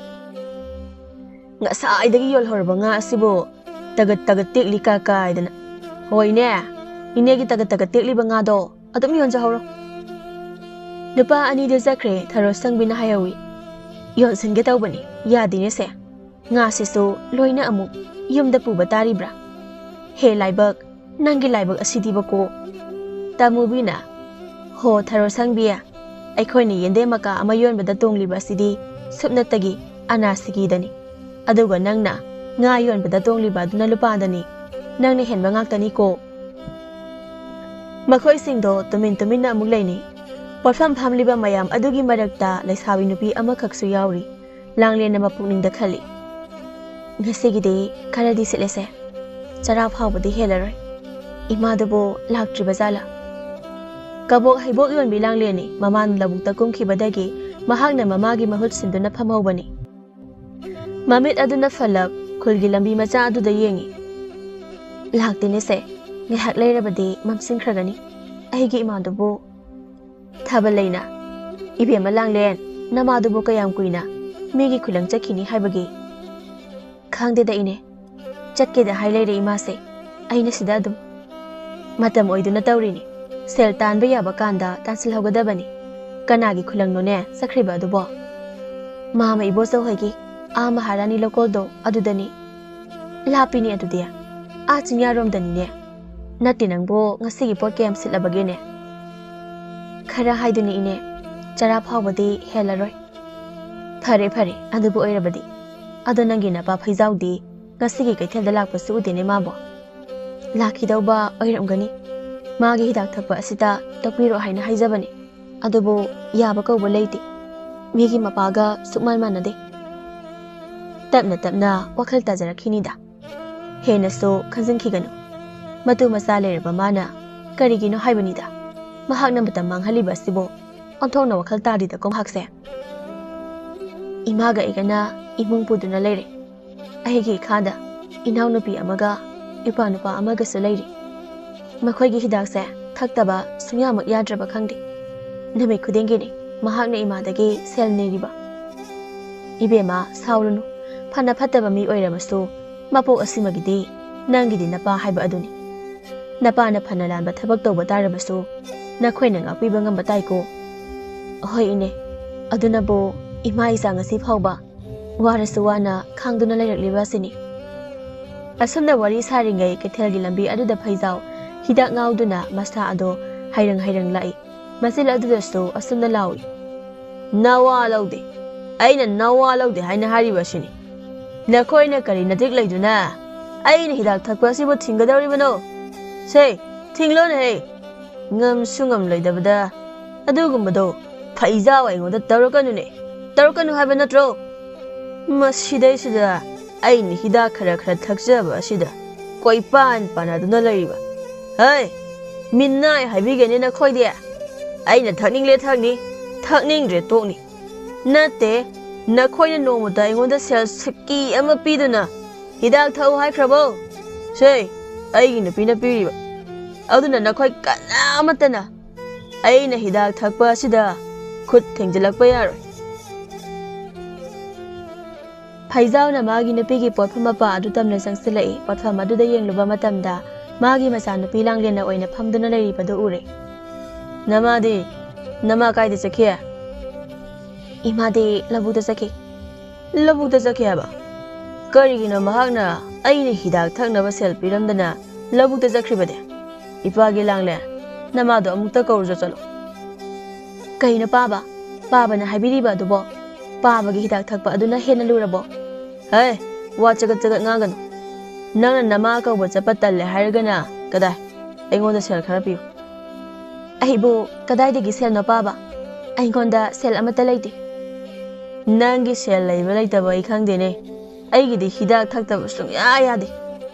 ꯉꯁꯥꯏꯗꯒꯤ ꯌꯣꯜꯍꯧꯔꯕ ꯉꯥ ꯑꯁꯤꯕꯨ ꯇꯒꯠ ꯇꯒꯠ ꯇꯦꯛꯂꯤ ꯀꯥ ꯀꯥꯏꯗꯅ꯫ ꯍꯣꯏꯅꯦ, ꯏꯅꯦꯒꯤ ꯇꯒꯠ ꯇꯒꯠ ꯇꯦꯛꯂꯤꯕ ꯉꯥꯗꯣ ꯑꯗꯨꯝ ꯌꯣꯟꯖꯍꯧꯔꯣ꯫" ꯂꯨꯄꯥ ꯑꯅꯤꯗ ꯆꯠꯈ꯭ꯔꯦ꯫ ꯊꯔꯣ ꯁꯪꯕꯤꯅ ꯍꯥꯏꯍꯧꯏ, "ꯌꯣꯟꯁꯤꯟꯒꯦ ꯇꯧꯕꯅꯤ, ꯌꯥꯗꯦꯅꯦ ꯁꯦ꯫ ꯉꯥꯁꯤꯁꯨ ꯂꯣꯏꯅ ꯑꯃꯨꯛ ꯌꯨꯝꯗ ꯄꯨꯕ ꯇꯥꯔꯤꯕ꯭ꯔꯥ? ꯍꯦ ꯂꯥꯏꯕꯛ, ꯅꯪꯒꯤ ꯂꯥꯏꯕꯛ ꯑꯁꯤꯗꯤꯕꯀꯣ꯫" ꯇꯥꯃꯨꯕꯤꯅ, "ꯍꯣ ꯊꯔꯣ ꯁꯪꯕꯤ, ꯑꯩꯈꯣꯏꯅ ꯌꯦꯟꯗꯦꯝ ꯃꯀꯥ ꯑꯃ ꯌꯣꯟꯕꯗ ꯇꯣꯡꯂꯤꯕ ꯑꯁꯤꯗꯤ ꯁꯨꯞꯅꯇꯒꯤ ꯑꯅꯥꯁꯤꯀꯤꯗꯅꯤ꯫ ꯑꯗꯨꯒ ꯅꯪꯅ ꯉꯥ ꯌꯣꯟꯕꯗ ꯇꯣꯡꯂꯤꯕ ꯑꯗꯨꯅ ꯂꯨꯄꯥꯗꯅꯤ꯫ ꯅꯪꯅ ꯍꯦꯟꯕ ꯉꯥꯛꯇꯅꯤꯀꯣ꯫" ꯃꯈꯣꯏꯁꯤꯡꯗꯣ ꯇꯨꯃꯤꯟ ꯇꯨꯃꯤꯟꯅ ꯑꯃꯨꯛ ꯂꯩꯅꯩ꯫ ꯄꯣꯠꯐꯝ ꯐꯝꯂꯤꯕ ꯃꯌꯥꯝ ꯑꯗꯨꯒꯤ ꯃꯔꯛꯇ ꯂꯩꯁꯥꯕꯤ ꯅꯨꯄꯤ ꯑꯃꯈꯛꯁꯨ ꯌꯥꯎꯔꯤ꯫ ꯂꯥꯡꯂꯦꯟꯅ ꯃꯄꯨꯛꯅꯤꯡꯗ ꯈꯜꯂꯤ, "ꯉꯁꯤꯒꯤꯗꯤ ꯈꯔꯗꯤ ꯁꯤꯠꯂꯦꯁꯦ꯫ ꯆꯔꯥ ꯐꯥꯎꯕꯗꯤ ꯍꯦꯜꯂꯔꯣꯏ꯫ ꯏꯃꯥꯗꯨꯕꯨ ꯂꯥꯛꯇ꯭ꯔꯤꯕ ꯖꯥꯠꯂꯥ?" ꯀꯕꯣꯛ ꯍꯩꯕꯣꯛ ꯌꯣꯟꯕꯤ ꯂꯥꯡꯂꯦꯟꯅꯤ꯫ ꯃꯃꯥꯅ ꯂꯧꯕꯨꯛꯇ ꯀꯨꯝꯈꯤꯕꯗꯒꯤ ꯃꯍꯥꯛꯅ ꯃꯃꯥꯒꯤ ꯃꯍꯨꯠ ꯁꯤꯟꯗꯨꯅ ꯐꯝꯍꯧꯕꯅꯤ꯫ ꯃꯃꯤꯠ ꯑꯗꯨꯅ ꯐꯂꯞ ꯈꯨꯜꯒꯤ ꯂꯝꯕꯤ ꯃꯆꯥ ꯑꯗꯨꯗ ꯌꯦꯡꯉꯤ꯫ "ꯂꯥꯛꯇꯦꯅꯦꯁꯦ, ꯉꯥꯏꯍꯥꯛ ꯂꯩꯔꯕꯗꯤ ꯃꯝꯁꯤꯟꯈ꯭ꯔꯒꯅꯤ꯫ ꯑꯩꯒꯤ ꯏꯃꯥꯗꯨꯕꯨ"꯫ ꯊꯥꯕꯜꯂꯩꯅ, "ꯏꯕꯦꯝꯃ ꯂꯥꯡꯂꯦꯟ, ꯅꯃꯥꯗꯨꯕꯨ ꯀꯌꯥꯝ ꯀꯨꯏꯅ ꯃꯤꯒꯤ ꯈꯨꯂꯪ ꯆꯠꯈꯤꯅꯤ ꯍꯥꯏꯕꯒꯦ?" "ꯈꯪꯗꯦꯗ ꯏꯅꯦ, ꯆꯠꯀꯦꯗ ꯍꯥꯏ ꯂꯩꯔꯦ ꯏꯃꯥꯁꯦ꯫ ꯑꯩꯅ ꯁꯤꯗ ꯑꯗꯨꯝ"꯫ "ꯃꯇꯝ ꯑꯣꯏꯗꯨꯅ ꯇꯧꯔꯤꯅꯤ꯫ ꯁꯦꯜ ꯇꯥꯟꯕ ꯌꯥꯕ ꯀꯥꯟꯗ ꯇꯥꯟꯁꯤꯜꯍꯧꯒꯗꯕꯅꯤ꯫ ꯀꯅꯥꯒꯤ ꯈꯨꯂꯪꯅꯣꯅꯦ ꯆꯠꯈ꯭ꯔꯤꯕ ꯑꯗꯨꯕꯣ?" "ꯃꯥꯃ ꯏꯕꯣꯆꯧ ꯍꯣꯏꯒꯤ, ꯑꯥ ꯃꯍꯥꯔꯥꯅꯤ ꯂꯧꯀꯣꯜꯗꯣ ꯑꯗꯨꯗꯅꯤ꯫" "ꯂꯥꯞꯄꯤꯅꯦ ꯑꯗꯨꯗꯤ, ꯑꯥ ꯆꯤꯡꯌꯥꯔꯣꯝꯗꯅꯤꯅꯦ꯫ ꯅꯠꯇꯦ ꯅꯪꯕꯨ ꯉꯁꯤꯒꯤ ꯄꯣꯠ ꯀꯌꯥꯝ ꯁꯤꯠꯂꯕꯒꯦꯅꯦ?" "ꯈꯔ ꯍꯥꯏꯗꯨꯅꯤ ꯏꯅꯦ, ꯆꯔꯥ ꯐꯥꯎꯕꯗꯤ ꯍꯦꯜꯂꯔꯣꯏ꯫" "ꯐꯔꯦ ꯐꯔꯦ, ꯑꯗꯨꯕꯨ ꯑꯣꯏꯔꯕꯗꯤ꯫ ꯑꯗꯣ ꯅꯪꯒꯤ ꯅꯄꯥ ꯐꯩꯖꯥꯎꯗꯤ?" ꯉꯁꯤꯒꯤ ꯀꯩꯊꯦꯜꯗ ꯂꯥꯛꯄꯁꯨ ꯎꯗꯦꯅꯦ ꯃꯥꯕꯨ꯫ ꯂꯥꯛꯈꯤꯗꯧꯕ ꯑꯣꯏꯔꯝꯒꯅꯤ꯫ ꯃꯥꯒꯤ ꯍꯤꯗꯥꯛ ꯊꯛꯄ ꯑꯁꯤꯗ ꯇꯣꯛꯄꯤꯔꯣ ꯍꯥꯏꯅ ꯍꯥꯏꯖꯕꯅꯤ꯫ ꯑꯗꯨꯕꯨ ꯌꯥꯕ ꯀꯧꯕ ꯂꯩꯇꯦ꯫ ꯃꯤꯒꯤ ꯃꯄꯥꯒ ꯁꯨꯛꯃꯥꯟ ꯃꯥꯟꯅꯗꯦ꯫ ꯇꯞꯅ ꯇꯞꯅ ꯋꯥꯈꯜ ꯇꯥꯖꯔꯛꯈꯤꯅꯤꯗ꯫ ꯍꯦꯟꯅꯁꯨ ꯈꯟꯖꯤꯟꯈꯤꯒꯅꯨ꯫ ꯃꯇꯨ ꯃꯆꯥ ꯂꯩꯔꯕ ꯃꯥꯅ ꯀꯔꯤꯒꯤꯅꯣ ꯍꯥꯏꯕꯅꯤꯗ꯫ ꯃꯍꯥꯛꯅ ꯃꯇꯝ ꯃꯥꯡꯍꯜꯂꯤꯕ ꯑꯁꯤꯕꯨ ꯑꯣꯟꯊꯣꯛꯅ ꯋꯥꯈꯜ ꯇꯥꯗꯦꯗꯀꯣ ꯃꯍꯥꯛꯁꯦ꯫ ꯏꯃꯥꯒ ꯑꯩꯒꯅ ꯏꯃꯨꯡ ꯄꯨꯗꯨꯅ ꯂꯩꯔꯦ꯫ ꯑꯩꯒꯤ ꯏꯈꯥꯗ ꯏꯅꯥꯎꯅꯨꯄꯤ ꯑꯃꯒ ꯏꯄꯥ ꯅꯨꯄꯥ ꯑꯃꯒꯁꯨ ꯂꯩꯔꯤ꯫ ꯃꯈꯣꯏꯒꯤ ꯍꯤꯗꯥꯛꯁꯦ ꯊꯛꯇꯕ ꯁꯨꯡꯌꯥꯃꯛ ꯌꯥꯗ꯭ꯔꯕ ꯈꯪꯗꯦ꯫ ꯅꯨꯃꯤꯠ ꯈꯨꯗꯤꯡꯒꯤꯅꯤ ꯃꯍꯥꯛꯅ ꯏꯃꯥꯗꯒꯤ ꯁꯦꯜ ꯅꯤꯔꯤꯕ꯫ ꯏꯕꯦꯝꯃ, ꯁꯥꯎꯔꯨꯅꯨ꯫ ꯐꯅ ꯐꯠꯇꯕ ꯃꯤ ꯑꯣꯏꯔꯕꯁꯨ ꯃꯄꯣꯛ ꯑꯁꯤꯃꯒꯤꯗꯤ ꯅꯪꯒꯤꯗꯤ ꯅꯄꯥ ꯍꯥꯏꯕ ꯑꯗꯨꯅꯤ꯫ ꯅꯄꯥꯅ ꯐꯅ ꯂꯥꯟꯕ ꯊꯕꯛ ꯇꯧꯕ ꯇꯥꯔꯕꯁꯨ ꯅꯈꯣꯏꯅ ꯉꯥꯛꯄꯤꯕ ꯉꯝꯕ ꯇꯥꯏꯀꯣ꯫ ꯍꯣꯏ ꯏꯅꯦ, ꯑꯗꯨꯅꯕꯨ ꯏꯃꯥ ꯏꯆꯥ ꯉꯁꯤ ꯐꯥꯎꯕ ꯋꯥꯔꯁꯨ ꯋꯥꯅ ꯈꯥꯡꯗꯨꯅ ꯂꯩꯔꯛꯂꯤꯕ ꯑꯁꯤꯅꯤ꯫ ꯑꯁꯨꯝꯅ ꯋꯥꯔꯤ ꯁꯥꯔꯤꯉꯩ ꯀꯩꯊꯦꯜꯒꯤ ꯂꯝꯕꯤ ꯑꯗꯨꯗ ꯐꯩꯖꯥꯎ ꯍꯤꯗꯥꯛ ꯉꯥꯎꯗꯨꯅ ꯃꯁꯥ ꯑꯗꯣ ꯍꯩꯔꯪ ꯍꯩꯔꯪ ꯂꯥꯛꯏ꯫ ꯃꯆꯤꯜ ꯑꯗꯨꯗꯁꯨ ꯑꯁꯨꯝꯅ ꯂꯥꯎꯏ, "ꯅꯋꯥ ꯂꯧꯗꯦ, ꯑꯩꯅ ꯅꯋꯥ ꯂꯧꯗꯦ ꯍꯥꯏꯅ ꯍꯥꯏꯔꯤꯕ ꯑꯁꯤꯅꯤ꯫ ꯅꯈꯣꯏꯅ ꯀꯔꯤ ꯅꯇꯤꯛ ꯂꯩꯗꯨꯅ ꯑꯩꯅ ꯍꯤꯗꯥꯛ ꯊꯛꯄ ꯑꯁꯤꯕꯨ ꯊꯤꯡꯒꯗꯧꯔꯤꯕꯅꯣ? ꯁꯦ, ꯊꯤꯡꯂꯣꯅꯦꯍꯦ! ꯉꯝꯁꯨ ꯉꯝꯂꯣꯏꯗꯕꯗ ꯑꯗꯨꯒꯨꯝꯕꯗꯣ ꯐꯩꯖꯥꯎ ꯑꯩꯉꯣꯟꯗ ꯇꯧꯔꯛꯀꯅꯨꯅꯦ꯫ ꯇꯧꯔꯛꯀꯅꯨ ꯍꯥꯏꯕ ꯅꯠꯇ꯭ꯔꯣ? ꯃꯁꯤꯗꯩꯁꯤꯗ ꯑꯩꯅ ꯍꯤꯗꯥꯛ ꯈꯔ ꯈꯔ ꯊꯛꯆꯕ ꯑꯁꯤꯗ ꯀꯣꯏꯄꯥꯟ ꯄꯥꯟꯅꯗꯨꯅ ꯂꯩꯔꯤꯕ꯫ ꯍꯩ! ꯃꯤꯅꯥꯏ ꯍꯥꯏꯕꯤꯒꯅꯤ ꯅꯈꯣꯏꯗꯤ꯫ ꯑꯩꯅ ꯊꯛꯅꯤꯡꯂꯦ ꯊꯛꯅꯤ, ꯊꯛꯅꯤꯡꯗ꯭ꯔꯦ ꯇꯣꯛꯅꯤ꯫ ꯅꯠꯇꯦ, ꯅꯈꯣꯏꯅ ꯅꯣꯡꯃꯇ ꯑꯩꯉꯣꯟꯗ ꯁꯦꯜ ꯁꯛꯀꯤ ꯑꯃ ꯄꯤꯗꯨꯅ ꯍꯤꯗꯥꯛ ꯊꯛꯎ ꯍꯥꯏꯈ꯭ꯔꯕꯣ? ꯁꯦ, ꯑꯩꯒꯤ ꯅꯨꯄꯤꯅ ꯄꯤꯔꯤꯕ꯫ ꯑꯗꯨꯅ ꯅꯈꯣꯏ ꯀꯅꯥꯃꯠꯇꯅ ꯑꯩꯅ ꯍꯤꯗꯥꯛ ꯊꯛꯄ ꯑꯁꯤꯗ ꯈꯨꯠ ꯊꯦꯡꯖꯤꯜꯂꯛꯄ ꯌꯥꯔꯣꯏ꯫" ꯐꯩꯖꯥꯎꯅ ꯃꯥꯒꯤ ꯅꯨꯄꯤꯒꯤ ꯄꯣꯠꯐꯝ ꯃꯄꯥ ꯑꯗꯨ ꯇꯝꯅ ꯆꯪꯁꯤꯜꯂꯛꯏ꯫ ꯄꯣꯠꯐꯝ ꯑꯗꯨꯗ ꯌꯦꯡꯂꯨꯕ ꯃꯇꯝꯗ ꯃꯥꯒꯤ ꯃꯆꯥꯅꯨꯄꯤ ꯂꯥꯡꯂꯦꯟꯅ ꯑꯣꯏꯅ ꯐꯝꯗꯨꯅ ꯂꯩꯔꯤꯕꯗꯨ ꯎꯔꯦ꯫ "ꯅꯃꯥꯗꯤ? ꯅꯃꯥ ꯀꯥꯏꯗ ꯆꯠꯈꯤ?" "ꯏꯃꯥꯗꯤ ꯂꯧꯕꯨꯛꯇ ꯆꯠꯈꯤ꯫" "ꯂꯧꯕꯨꯛꯇ ꯆꯠꯈꯤ ꯍꯥꯏꯕ? ꯀꯔꯤꯒꯤꯅꯣ ꯃꯍꯥꯛꯅ ꯑꯩꯅ ꯍꯤꯗꯥꯛ ꯊꯛꯅꯕ ꯁꯦꯜ ꯄꯤꯔꯝꯗꯅ ꯂꯧꯕꯨꯛꯇ ꯆꯠꯈ꯭ꯔꯤꯕꯗꯤ? ꯏꯄꯥꯒꯤ ꯂꯥꯡꯂꯦꯟ, ꯅꯃꯥꯗꯣ ꯑꯃꯨꯛꯇ ꯀꯧꯔꯨꯆꯣ ꯆꯠꯂꯣ꯫" "ꯀꯩꯅꯣ ꯄꯥꯕ? ꯄꯥꯕꯅ ꯍꯥꯏꯕꯤꯔꯤꯕ ꯑꯗꯨꯕꯣ? ꯄꯥꯕꯒꯤ ꯍꯤꯗꯥꯛ ꯊꯛꯄ ꯑꯗꯨꯅ ꯍꯦꯟꯅ ꯂꯨꯔꯕꯣ?" "ꯍꯩ, ꯋꯥ ꯆꯒꯠ ꯆꯒꯠ ꯉꯥꯡꯒꯅꯨ꯫ ꯅꯪꯅ ꯅꯃꯥ ꯀꯧꯕ ꯆꯠꯄ ꯇꯜꯂꯦ ꯍꯥꯏꯔꯒꯅ ꯀꯗꯥꯏ? ꯑꯩꯉꯣꯟꯗ ꯁꯦꯜ ꯈꯔ ꯄꯤꯌꯨ꯫ ꯑꯩꯕꯨ ꯀꯗꯥꯏꯗꯒꯤ ꯁꯦꯜꯅꯣ ꯄꯥꯕ? ꯑꯩꯉꯣꯟꯗ ꯁꯦꯜ ꯑꯃꯠꯇ ꯂꯩꯇꯦ꯫ ꯅꯪꯒꯤ ꯁꯦꯜ ꯂꯩꯕ ꯂꯩꯇꯕ ꯑꯩ ꯈꯪꯗꯦꯅꯦ꯫ ꯑꯩꯒꯤꯗꯤ ꯍꯤꯗꯥꯛ ꯊꯛꯇꯕ ꯁꯨꯡꯌꯥ ꯌꯥꯗꯦ꯫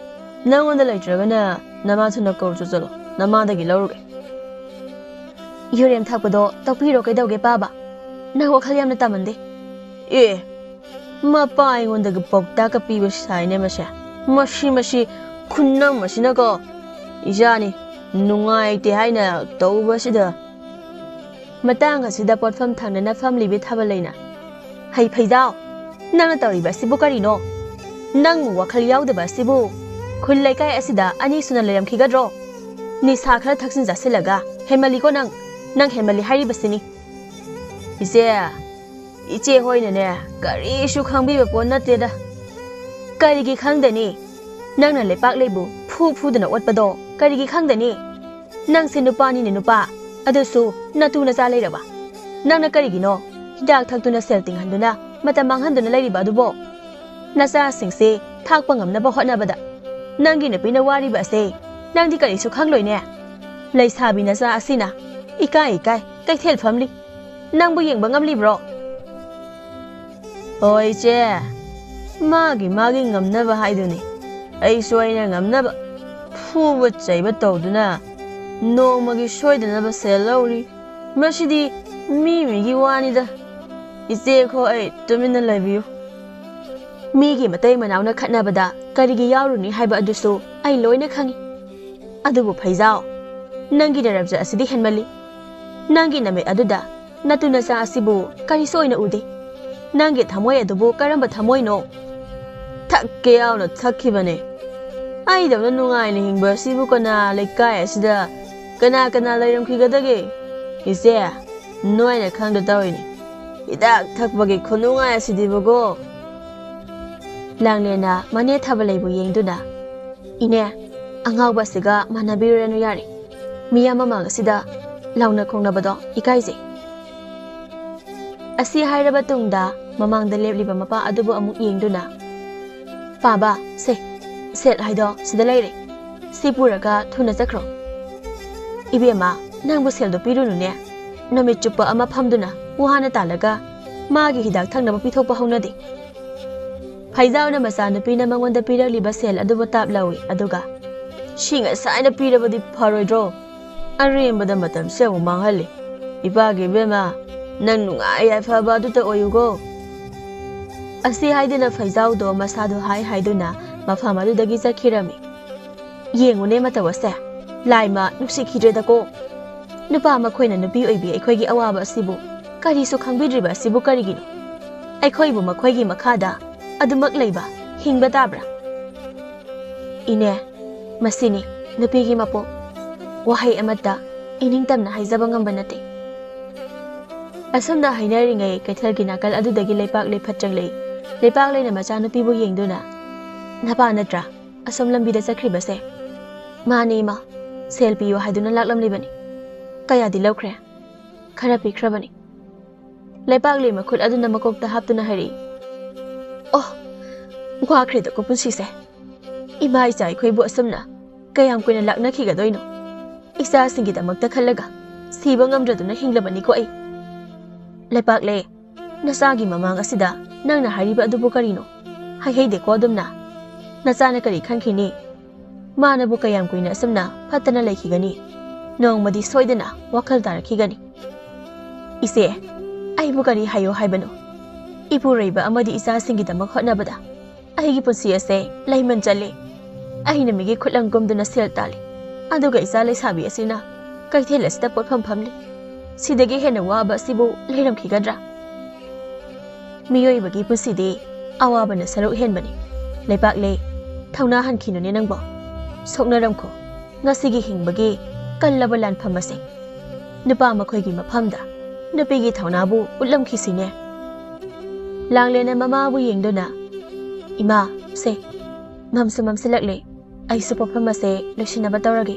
ꯅꯪꯉꯣꯟꯗ ꯂꯩꯇ꯭ꯔꯒꯅ ꯅꯃꯥ ꯊꯨꯅ ꯀꯧꯔꯨꯆꯣ ꯆꯠꯂꯣ, ꯅꯃꯥꯗꯒꯤ ꯂꯧꯔꯨꯒꯦ꯫ ꯌꯨꯔꯦꯝ ꯊꯛꯄꯗꯣ ꯇꯣꯛꯄꯤꯔꯣ ꯀꯩꯗꯧꯒꯦ ꯄꯥꯕ? ꯅꯪ ꯋꯥꯈꯜ ꯌꯥꯝꯅ ꯇꯥꯃꯟꯗꯦ꯫ ꯑꯦ, ꯃꯄꯥ ꯑꯩꯉꯣꯟꯗꯒ ꯄꯥꯎꯇꯥꯛꯀ ꯄꯤꯕ ꯁꯥꯏꯅꯦ ꯃꯁꯦ꯫ ꯃꯁꯤ, ꯃꯁꯤ ꯈꯨꯅꯝ ꯑꯁꯤꯅꯀꯣ ꯏꯆꯥꯅꯤ ꯅꯨꯡꯉꯥꯏꯇꯦ ꯍꯥꯏꯅ ꯇꯧꯕꯁꯤꯗ꯫ ꯃꯇꯥꯡ ꯑꯁꯤꯗ ꯄꯣꯠꯐꯝ ꯊꯪꯅꯅ ꯐꯝꯂꯤꯕꯤ ꯊꯥꯕꯜꯂꯩꯅ, "ꯍꯩ ꯐꯩꯖꯥꯎ, ꯅꯪꯅ ꯇꯧꯔꯤꯕ ꯑꯁꯤꯕꯨ ꯀꯔꯤꯅꯣ? ꯅꯪꯕꯨ ꯋꯥꯈꯜ ꯌꯥꯎꯗꯕ ꯑꯁꯤꯕꯨ ꯈꯨꯜ ꯂꯩꯀꯥꯏ ꯑꯁꯤꯗ ꯑꯅꯤ ꯁꯨꯅ ꯂꯩꯔꯝꯈꯤꯒꯗ꯭ꯔꯣ? ꯅꯤꯁꯥ ꯈꯔ ꯊꯛꯆꯤꯟ ꯆꯥꯁꯤꯜꯂꯒ ꯍꯦꯟꯃꯜꯂꯤꯀꯣ ꯅꯪ, ꯅꯪ ꯍꯦꯟꯃꯜꯂꯤ ꯍꯥꯏꯔꯤꯕꯁꯤꯅꯤ꯫" ꯏꯆꯦ, ꯏꯆꯦ ꯍꯣꯏꯅꯅꯦ ꯀꯔꯤꯁꯨ ꯈꯪꯕꯤꯕ ꯄꯣꯠ ꯅꯠꯇꯦꯗ꯫ ꯀꯔꯤꯒꯤ ꯈꯪꯗꯅꯤ? ꯅꯪꯅ ꯂꯩꯄꯥꯛ ꯂꯩꯕꯨ ꯐꯨ ꯐꯨꯗꯅ ꯑꯣꯠꯄꯗꯣ ꯀꯔꯤꯒꯤ ꯈꯪꯗꯅꯤ? ꯅꯪꯁꯦ ꯅꯨꯄꯥꯅꯤꯅꯦ ꯅꯨꯄꯥ, ꯑꯗꯨꯁꯨ ꯅꯇꯨ ꯅꯆꯥ ꯂꯩꯔꯕ꯫ ꯅꯪꯅ ꯀꯔꯤꯒꯤꯅꯣ ꯍꯤꯗꯥꯛ ꯊꯛꯇꯨꯅ ꯁꯦꯜ ꯇꯤꯡꯍꯟꯗꯨꯅ ꯃꯇꯝ ꯃꯥꯡꯍꯟꯗꯨꯅ ꯂꯩꯔꯤꯕ ꯑꯗꯨꯕꯣ? ꯅꯆꯥꯁꯤꯡꯁꯦ ꯊꯥꯛꯄ ꯉꯝꯅꯕ ꯍꯣꯠꯅꯕꯗ ꯅꯪꯒꯤ ꯅꯨꯄꯤꯅ ꯋꯥꯔꯤꯕ ꯑꯁꯦ ꯅꯪꯗꯤ ꯀꯔꯤꯁꯨ ꯈꯪꯂꯣꯏꯅꯦ꯫ ꯂꯩꯁꯥꯕꯤ ꯅꯆꯥ ꯑꯁꯤꯅ ꯏꯀꯥꯏ ꯏꯀꯥꯏ ꯀꯩꯊꯦꯜ ꯐꯝꯂꯤ꯫ ꯅꯪꯕꯨ ꯌꯦꯡꯕ ꯉꯝꯂꯤꯕ꯭ꯔꯣ? ꯍꯣꯏ ꯏꯆꯦ, ꯃꯥꯒꯤ ꯃꯥꯒꯤ ꯉꯝꯅꯕ ꯍꯥꯏꯗꯨꯅꯤ꯫ ꯑꯩꯁꯨ ꯑꯩꯅ ꯉꯝꯅꯕ ꯐꯨꯕ ꯆꯩꯕ ꯇꯧꯗꯨꯅ ꯅꯣꯡꯃꯒꯤ ꯁꯣꯏꯗꯅꯕ ꯁꯦꯜ ꯂꯧꯔꯤ꯫ ꯃꯁꯤꯗꯤ ꯃꯤ ꯃꯤꯒꯤ ꯋꯥꯅꯤꯗ꯫ ꯏꯆꯦ ꯈꯣꯏ ꯇꯨꯃꯤꯟꯅ ꯂꯩꯕꯤꯌꯨ꯫ ꯃꯤꯒꯤ ꯃꯇꯩ ꯃꯅꯥꯎꯅ ꯈꯠꯅꯕꯗ ꯀꯔꯤꯒꯤ ꯌꯥꯎꯔꯨꯅꯤ ꯍꯥꯏꯕ ꯑꯗꯨꯁꯨ ꯑꯩ ꯂꯣꯏꯅ ꯈꯪꯏ꯫ ꯑꯗꯨꯕꯨ ꯐꯩꯖꯥꯎ, ꯅꯪꯒꯤ ꯅꯔꯝꯆꯠ ꯑꯁꯤꯗꯤ ꯍꯦꯟꯃꯜꯂꯤ꯫ ꯅꯪꯒꯤ ꯅꯃꯤꯠ ꯑꯗꯨꯗ ꯅꯇꯨ ꯅꯆꯥ ꯑꯁꯤꯕꯨ ꯀꯔꯤꯁꯨ ꯑꯣꯏꯅ ꯎꯗꯦ꯫ ꯅꯪꯒꯤ ꯊꯃꯣꯏ ꯑꯗꯨꯕꯨ ꯀꯔꯝꯕ ꯊꯃꯣꯏꯅꯣ? ꯊꯛꯀꯦ ꯌꯥꯎꯅ ꯊꯛꯈꯤꯕꯅꯦ꯫ ꯑꯩꯗꯧꯅ ꯅꯨꯡꯉꯥꯏꯅ ꯍꯤꯡꯕ ꯑꯁꯤꯕꯨ ꯀꯅꯥ ꯂꯩꯀꯥꯏ ꯑꯁꯤꯗ ꯀꯅꯥ ꯀꯅꯥ ꯂꯩꯔꯝꯈꯤꯒꯗꯒꯦ? ꯏꯆꯦ, ꯅꯣꯏꯅ ꯈꯪꯗ ꯇꯧꯔꯤꯅꯤ꯫ ꯍꯤꯗꯥꯛ ꯊꯛꯄꯒꯤ ꯈꯨꯅꯨꯡꯉꯥꯏ ꯑꯁꯤꯗꯤꯕꯀꯣ꯫ ꯂꯥꯡꯂꯦꯟꯅ ꯃꯅꯦ ꯊꯥꯕꯂꯩꯕꯨ ꯌꯦꯡꯗꯨꯅ, "ꯏꯅꯦ, ꯑꯉꯥꯎꯕꯁꯤꯒ ꯃꯥꯟꯅꯕꯤꯔꯨꯔꯅꯨ ꯌꯥꯔꯦ꯫ ꯃꯤꯌꯥꯝ ꯃꯃꯥꯡ ꯑꯁꯤꯗ ꯂꯥꯎꯅ ꯈꯣꯡꯅꯕꯗꯣ ꯏꯀꯥꯏꯖꯩ꯫" ꯑꯁꯤ ꯍꯥꯏꯔꯕ ꯇꯨꯡꯗ ꯃꯃꯥꯡꯗ ꯂꯦꯞꯂꯤꯕ ꯃꯄꯥ ꯑꯗꯨꯕꯨ ꯑꯃꯨꯛ ꯌꯦꯡꯗꯨꯅ, ꯄꯥꯕ, ꯁꯦ, ꯁꯦꯜ ꯍꯥꯏꯗꯣ ꯁꯤꯗ ꯂꯩꯔꯦ꯫ ꯁꯤ ꯄꯨꯔꯒ ꯊꯨꯅ ꯆꯠꯈ꯭ꯔꯣ꯫ ꯏꯕꯦꯝꯃ, ꯅꯪꯕꯨ ꯁꯦꯜꯗꯣ ꯄꯤꯔꯨꯅꯨꯅꯦ꯫ ꯅꯨꯃꯤꯠ ꯆꯨꯞꯄ ꯑꯃ ꯐꯝꯗꯨꯅ ꯋꯥꯅ ꯇꯥꯜꯂꯒ ꯃꯥꯒꯤ ꯍꯤꯗꯥꯛ ꯊꯛꯅꯕ ꯄꯤꯊꯣꯛꯄ ꯍꯧꯅꯗꯦ꯫ ꯐꯩꯖꯥꯎꯅ ꯃꯆꯥꯅꯨꯄꯤꯅ ꯃꯉꯣꯟꯗ ꯄꯤꯔꯛꯂꯤꯕ ꯁꯦꯜ ꯑꯗꯨꯕꯨ ꯇꯥꯞ ꯂꯧꯏ, ꯑꯗꯨꯒ, "ꯁꯤ ꯉꯁꯥꯏꯅ ꯄꯤꯔꯕꯗꯤ ꯐꯔꯣꯏꯗ꯭ꯔꯣ? ꯑꯔꯦꯝꯕꯗ ꯃꯇꯝꯁꯦ ꯑꯃꯨꯛ ꯃꯥꯡꯍꯜꯂꯤ꯫ ꯏꯄꯥꯒꯤ ꯏꯕꯦꯝꯃ, ꯅꯪ ꯅꯨꯡꯉꯥꯏ ꯌꯥꯏꯐꯕ ꯑꯗꯨꯇ ꯑꯣꯏꯌꯨꯀꯣ"꯫ ꯑꯁꯤ ꯍꯥꯏꯗꯨꯅ ꯐꯩꯖꯥꯎꯗꯣ ꯃꯁꯥꯗꯣ ꯍꯥꯏ ꯍꯥꯏꯗꯨꯅ ꯃꯐꯝ ꯑꯗꯨꯗꯒꯤ ꯆꯠꯈꯤꯔꯝꯃꯤ꯫ ꯌꯦꯡꯉꯨꯅꯦ ꯃꯇꯧ ꯑꯁꯦ, ꯂꯥꯏꯃ ꯅꯨꯡꯁꯤꯈꯤꯗ꯭ꯔꯦꯗꯀꯣ꯫ ꯅꯨꯄꯥ ꯃꯈꯣꯏꯅ ꯅꯨꯄꯤ ꯑꯣꯏꯕꯤ ꯑꯩꯈꯣꯏꯒꯤ ꯑꯋꯥꯕ ꯑꯁꯤꯕꯨ ꯀꯔꯤꯁꯨ ꯈꯪꯕꯤꯗ꯭ꯔꯤꯕ ꯑꯁꯤꯕꯨ ꯀꯔꯤꯒꯤꯅꯣ? ꯑꯩꯈꯣꯏꯕꯨ ꯃꯈꯣꯏꯒꯤ ꯃꯈꯥꯗ ꯑꯗꯨꯃꯛ ꯂꯩꯕ, ꯍꯤꯡꯕ ꯇꯥꯕ꯭ꯔꯥ? ꯏꯅꯦ, ꯃꯁꯤꯅꯤ ꯅꯨꯄꯤꯒꯤ ꯃꯄꯣꯛ꯫ ꯋꯥꯍꯩ ꯑꯃꯠꯇ ꯏꯅꯤꯡꯇꯝꯅ ꯍꯥꯏꯖꯕ ꯉꯝꯕ ꯅꯠꯇꯦ꯫ ꯑꯁꯨꯝꯅ ꯍꯥꯏꯅꯔꯤꯉꯩ ꯀꯩꯊꯦꯜꯒꯤ ꯅꯥꯀꯜ ꯑꯗꯨꯗꯒꯤ ꯂꯩꯄꯥꯛꯂꯩ ꯐꯠ ꯆꯪꯂꯛꯏ꯫ ꯂꯩꯄꯥꯛꯂꯩꯅ ꯃꯆꯥꯅꯨꯄꯤꯕꯨ ꯌꯦꯡꯗꯨꯅ, "ꯅꯄꯥ ꯅꯠꯇ꯭ꯔꯥ ꯑꯁꯣꯝ ꯂꯝꯕꯤꯗ ꯆꯠꯈ꯭ꯔꯤꯕꯁꯦ?" "ꯃꯥꯅꯦ ꯏꯃꯥ, ꯁꯦꯜ ꯄꯤꯌꯨ ꯍꯥꯏꯗꯨꯅ ꯂꯥꯛꯂꯝꯂꯤꯕꯅꯤ꯫ ꯀꯌꯥꯗꯤ ꯂꯧꯈ꯭ꯔꯦ?" "ꯈꯔ ꯄꯤꯈ꯭ꯔꯕꯅꯤ"꯫ ꯂꯩꯄꯥꯛꯂꯩ ꯃꯈꯨꯠ ꯑꯗꯨꯅ ꯃꯀꯣꯛꯇ ꯍꯥꯞꯇꯨꯅ ꯍꯥꯏꯔꯛꯏ꯫ "ꯑꯣ, ꯋꯥꯈ꯭ꯔꯦꯗꯀꯣ ꯄꯨꯟꯁꯤꯁꯦ꯫ ꯏꯃꯥ ꯏꯆꯥ ꯑꯩꯈꯣꯏꯕꯨ ꯑꯁꯨꯝꯅ ꯀꯌꯥꯝ ꯀꯨꯏꯅ ꯂꯥꯛꯅꯈꯤꯒꯗꯣꯏꯅꯣ? ꯏꯆꯥꯁꯤꯡꯒꯤꯗꯃꯛꯇ ꯈꯜꯂꯒ ꯁꯤꯕ ꯉꯝꯗ꯭ꯔꯗꯨꯅ ꯍꯤꯡꯂꯕꯅꯤꯀꯣ ꯑꯩ꯫ ꯂꯩꯄꯥꯛꯂꯩ, ꯅꯆꯥꯒꯤ ꯃꯃꯥꯡ ꯑꯁꯤꯗ ꯅꯪꯅ ꯍꯥꯏꯔꯤꯕ ꯑꯗꯨꯕꯨ ꯀꯔꯤꯅꯣ? ꯍꯥꯏꯍꯩꯗꯦꯀꯣ ꯑꯗꯨꯝꯅ꯫ ꯅꯆꯥꯅ ꯀꯔꯤ ꯈꯟꯈꯤꯅꯤ? ꯃꯥꯅꯕꯨ ꯀꯌꯥꯝ ꯀꯨꯏꯅ ꯑꯁꯨꯝꯅ ꯐꯠꯇꯅ ꯂꯩꯈꯤꯒꯅꯤ? ꯅꯣꯡꯃꯗꯤ ꯁꯣꯏꯗꯅ ꯋꯥꯈꯜ ꯇꯥꯔꯛꯈꯤꯒꯅꯤ"꯫ "ꯏꯆꯦ, ꯑꯩꯕꯨ ꯀꯔꯤ ꯍꯥꯏꯌꯣ ꯍꯥꯏꯕꯅꯣ? ꯏꯄꯨꯔꯣꯏꯕ ꯑꯃꯗꯤ ꯏꯆꯥꯁꯤꯡꯒꯤꯗꯃꯛ ꯍꯣꯠꯅꯕꯗ ꯑꯩꯒꯤ ꯄꯨꯟꯁꯤ ꯑꯁꯦ ꯂꯩꯃꯟ ꯆꯠꯂꯦ꯫ ꯑꯩꯅ ꯃꯤꯒꯤ ꯈꯨꯠꯂꯪ ꯀꯨꯝꯗꯨꯅ ꯁꯦꯜ ꯇꯥꯜꯂꯤ, ꯑꯗꯨꯒ ꯏꯆꯥ ꯂꯩꯁꯥꯕꯤ ꯑꯁꯤꯅ ꯀꯩꯊꯦꯜ ꯑꯁꯤꯗ ꯄꯣꯠꯐꯝ ꯐꯝꯂꯤ꯫ ꯁꯤꯗꯒꯤ ꯍꯦꯟꯅ ꯋꯥꯕ ꯑꯁꯤꯕꯨ ꯂꯩꯔꯝꯈꯤꯒꯗ꯭ꯔꯥ? ꯃꯤꯑꯣꯏꯕꯒꯤ ꯄꯨꯟꯁꯤꯗꯤ ꯑꯋꯥꯕꯅ ꯁꯔꯨꯛ ꯍꯦꯟꯕꯅꯤ꯫ ꯂꯩꯄꯥꯛꯂꯩ, ꯊꯧꯅꯥ ꯍꯟꯈꯤꯅꯨꯅꯦ ꯅꯪꯕꯣ꯫ ꯁꯣꯛꯅꯔꯝꯈꯣ꯫ ꯉꯁꯤꯒꯤ ꯍꯤꯡꯕꯒꯤ ꯀꯜꯂꯕ ꯂꯥꯟꯐꯝ ꯑꯁꯦ ꯅꯨꯄꯥ ꯃꯈꯣꯏꯒꯤ ꯃꯐꯝꯗ ꯅꯨꯄꯤꯒꯤ ꯊꯧꯅꯥꯕꯨ ꯎꯠꯂꯝꯈꯤꯁꯤꯅꯦ"꯫ ꯂꯥꯡꯂꯦꯟꯅ ꯃꯃꯥꯕꯨ ꯌꯦꯡꯗꯨꯅ, "ꯏꯃꯥ, ꯁꯦ, ꯃꯝꯁꯨ ꯃꯝꯁꯤꯜꯂꯛꯂꯦ, ꯑꯩꯁꯨ ꯄꯣꯠꯐꯝ ꯑꯁꯦ ꯂꯣꯏꯁꯤꯟꯅꯕ ꯇꯧꯔꯒꯦ"꯫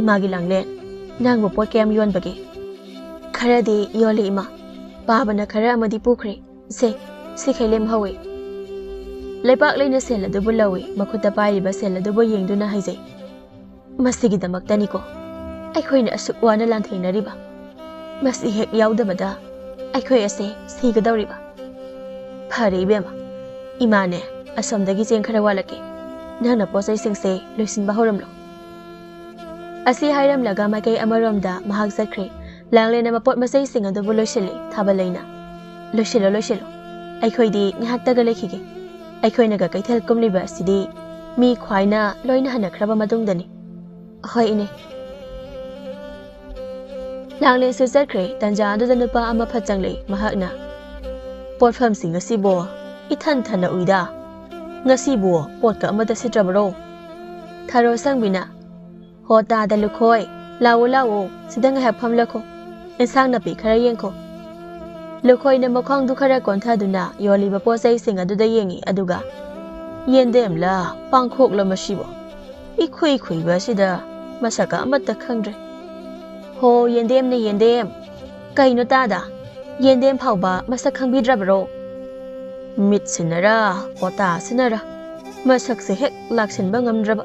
"ꯏꯃꯥꯒꯤ ꯂꯥꯡꯂꯦꯟ, ꯅꯪꯕꯨ ꯄꯣꯠ ꯀꯌꯥꯝ ꯌꯣꯟꯕꯒꯦ?" "ꯈꯔꯗꯤ ꯌꯣꯜꯂꯤ ꯏꯃꯥ, ꯄꯥꯕꯅ ꯈꯔ ꯑꯃꯗꯤ ꯄꯨꯈ꯭ꯔꯦ꯫ ꯁꯦ, ꯁꯤꯈꯩ ꯂꯦꯝꯍꯧꯋꯤ"꯫ ꯂꯩꯄꯥꯛ ꯂꯩꯅ ꯁꯦꯜ ꯑꯗꯨꯕꯨ ꯂꯧꯏ, ꯃꯈꯨꯠꯇ ꯄꯥꯏꯔꯤꯕ ꯁꯦꯜ ꯑꯗꯨꯕꯨ ꯌꯦꯡꯗꯨꯅ ꯍꯥꯏꯖꯩ, "ꯃꯁꯤꯒꯤꯗꯃꯛꯇꯅꯤꯀꯣ ꯑꯩꯈꯣꯏꯅ ꯑꯁꯨꯛ ꯋꯥꯅ ꯂꯥꯟꯊꯦꯡꯅꯔꯤꯕ꯫ ꯃꯁꯤ ꯍꯦꯛ ꯌꯥꯎꯗꯕꯗ ꯑꯩꯈꯣꯏ ꯑꯁꯦ ꯁꯤꯒꯗꯧꯔꯤꯕ꯫ ꯐꯔꯦ ꯏꯕꯦꯝꯃ, ꯏꯃꯥꯅꯦ, ꯑꯁꯣꯝꯗꯒꯤ ꯆꯦꯡ ꯈꯔ ꯋꯥꯠꯂꯛꯀꯦ, ꯅꯪꯅ ꯄꯣꯠ ꯆꯩꯁꯤꯡꯁꯦ ꯂꯣꯏꯁꯤꯟꯕ ꯍꯧꯔꯝꯂꯣ"꯫ ꯑꯁꯤ ꯍꯥꯏꯔꯝꯂꯒ ꯃꯥꯏꯀꯩ ꯑꯃꯔꯣꯝꯗ ꯃꯍꯥꯛ ꯆꯠꯈ꯭ꯔꯦ꯫ ꯂꯥꯡꯂꯦꯟꯅ ꯃꯄꯣꯠ ꯃꯆꯩꯁꯤꯡ ꯑꯗꯨꯕꯨ ꯂꯣꯏꯁꯤꯜꯂꯤ꯫ ꯊꯥꯕꯂꯩꯅ, "ꯂꯣꯏꯁꯤꯜꯂꯣ, ꯂꯣꯏꯁꯤꯜꯂꯣ꯫ ꯑꯩꯈꯣꯏꯗꯤ ꯉꯥꯏꯍꯥꯛꯇꯒ ꯂꯩꯈꯤꯒꯦ꯫ ꯑꯩꯈꯣꯏꯅꯒ ꯀꯩꯊꯦꯜ ꯀꯨꯝꯂꯤꯕ ꯑꯁꯤꯗꯤ ꯃꯤ ꯈ꯭ꯋꯥꯏꯅ ꯂꯣꯏꯅ ꯍꯟꯅꯈ꯭ꯔꯕ ꯃꯇꯨꯡꯗꯅꯤ"꯫ "ꯍꯣꯏ, ꯏꯅꯦ"꯫ ꯂꯥꯡꯂꯦꯟꯁꯨ ꯆꯠꯈ꯭ꯔꯦ꯫ ꯇꯟꯖꯥ ꯑꯗꯨꯗ ꯅꯨꯄꯥ ꯑꯃ ꯐꯠ ꯆꯪꯂꯛꯏ꯫ ꯃꯍꯥꯛꯅ, "ꯄꯣꯠꯐꯝꯁꯤꯡ ꯑꯁꯤꯕꯣ ꯏꯊꯟ ꯊꯟꯅ ꯎꯏꯗ꯫ ꯉꯁꯤꯕꯨ ꯄꯣꯠꯀ ꯑꯃꯠꯇ ꯁꯤꯠꯇ꯭ꯔꯕꯔꯣ?" ꯊꯔꯣ ꯁꯪꯕꯤꯅ, "ꯍꯣ ꯇꯥꯗ ꯂꯨꯈꯣꯏ, ꯂꯥꯛꯑꯣ, ꯂꯥꯛꯑꯣ, ꯁꯤꯗ ꯉꯥꯏꯍꯥꯛ ꯐꯝꯂꯛꯈꯣ, ꯏꯟꯁꯥꯡ ꯅꯥꯄꯤ ꯈꯔ ꯌꯦꯡꯈꯣ"꯫ ꯂꯨꯈꯣꯏꯅ ꯃꯈꯣꯡꯗꯨ ꯈꯔ ꯀꯣꯟꯊꯗꯨꯅ ꯌꯣꯜꯂꯤꯕ ꯄꯣꯠ ꯆꯩꯁꯤꯡ ꯑꯗꯨꯗ ꯌꯦꯡꯉꯤ, ꯑꯗꯨꯒ, "ꯌꯦꯟꯗꯦꯝꯂ ꯄꯥꯡꯈꯣꯛꯂ ꯃꯁꯤꯕꯣ? ꯏꯈꯨꯏ ꯈꯨꯏꯕ ꯑꯁꯤꯗ ꯃꯁꯛꯀ ꯑꯃꯠꯇ ꯈꯪꯗ꯭ꯔꯦ꯫ ꯍꯣ, ꯌꯦꯟꯗꯦꯝꯅꯦ, ꯌꯦꯟꯗꯦꯝ꯫ ꯀꯩꯅꯣ ꯇꯥꯗ, ꯌꯦꯟꯗꯦꯝ ꯐꯥꯎꯕ ꯃꯁꯛ ꯈꯪꯕꯤꯗ꯭ꯔꯕꯔꯣ?" ꯃꯤꯠꯁꯤꯅꯔ, ꯀꯣꯇꯥꯁꯤꯅꯔ, ꯃꯁꯛꯁꯦ ꯍꯦꯛ ꯂꯥꯛꯁꯤꯟꯕ ꯉꯝꯗ꯭ꯔꯕ꯫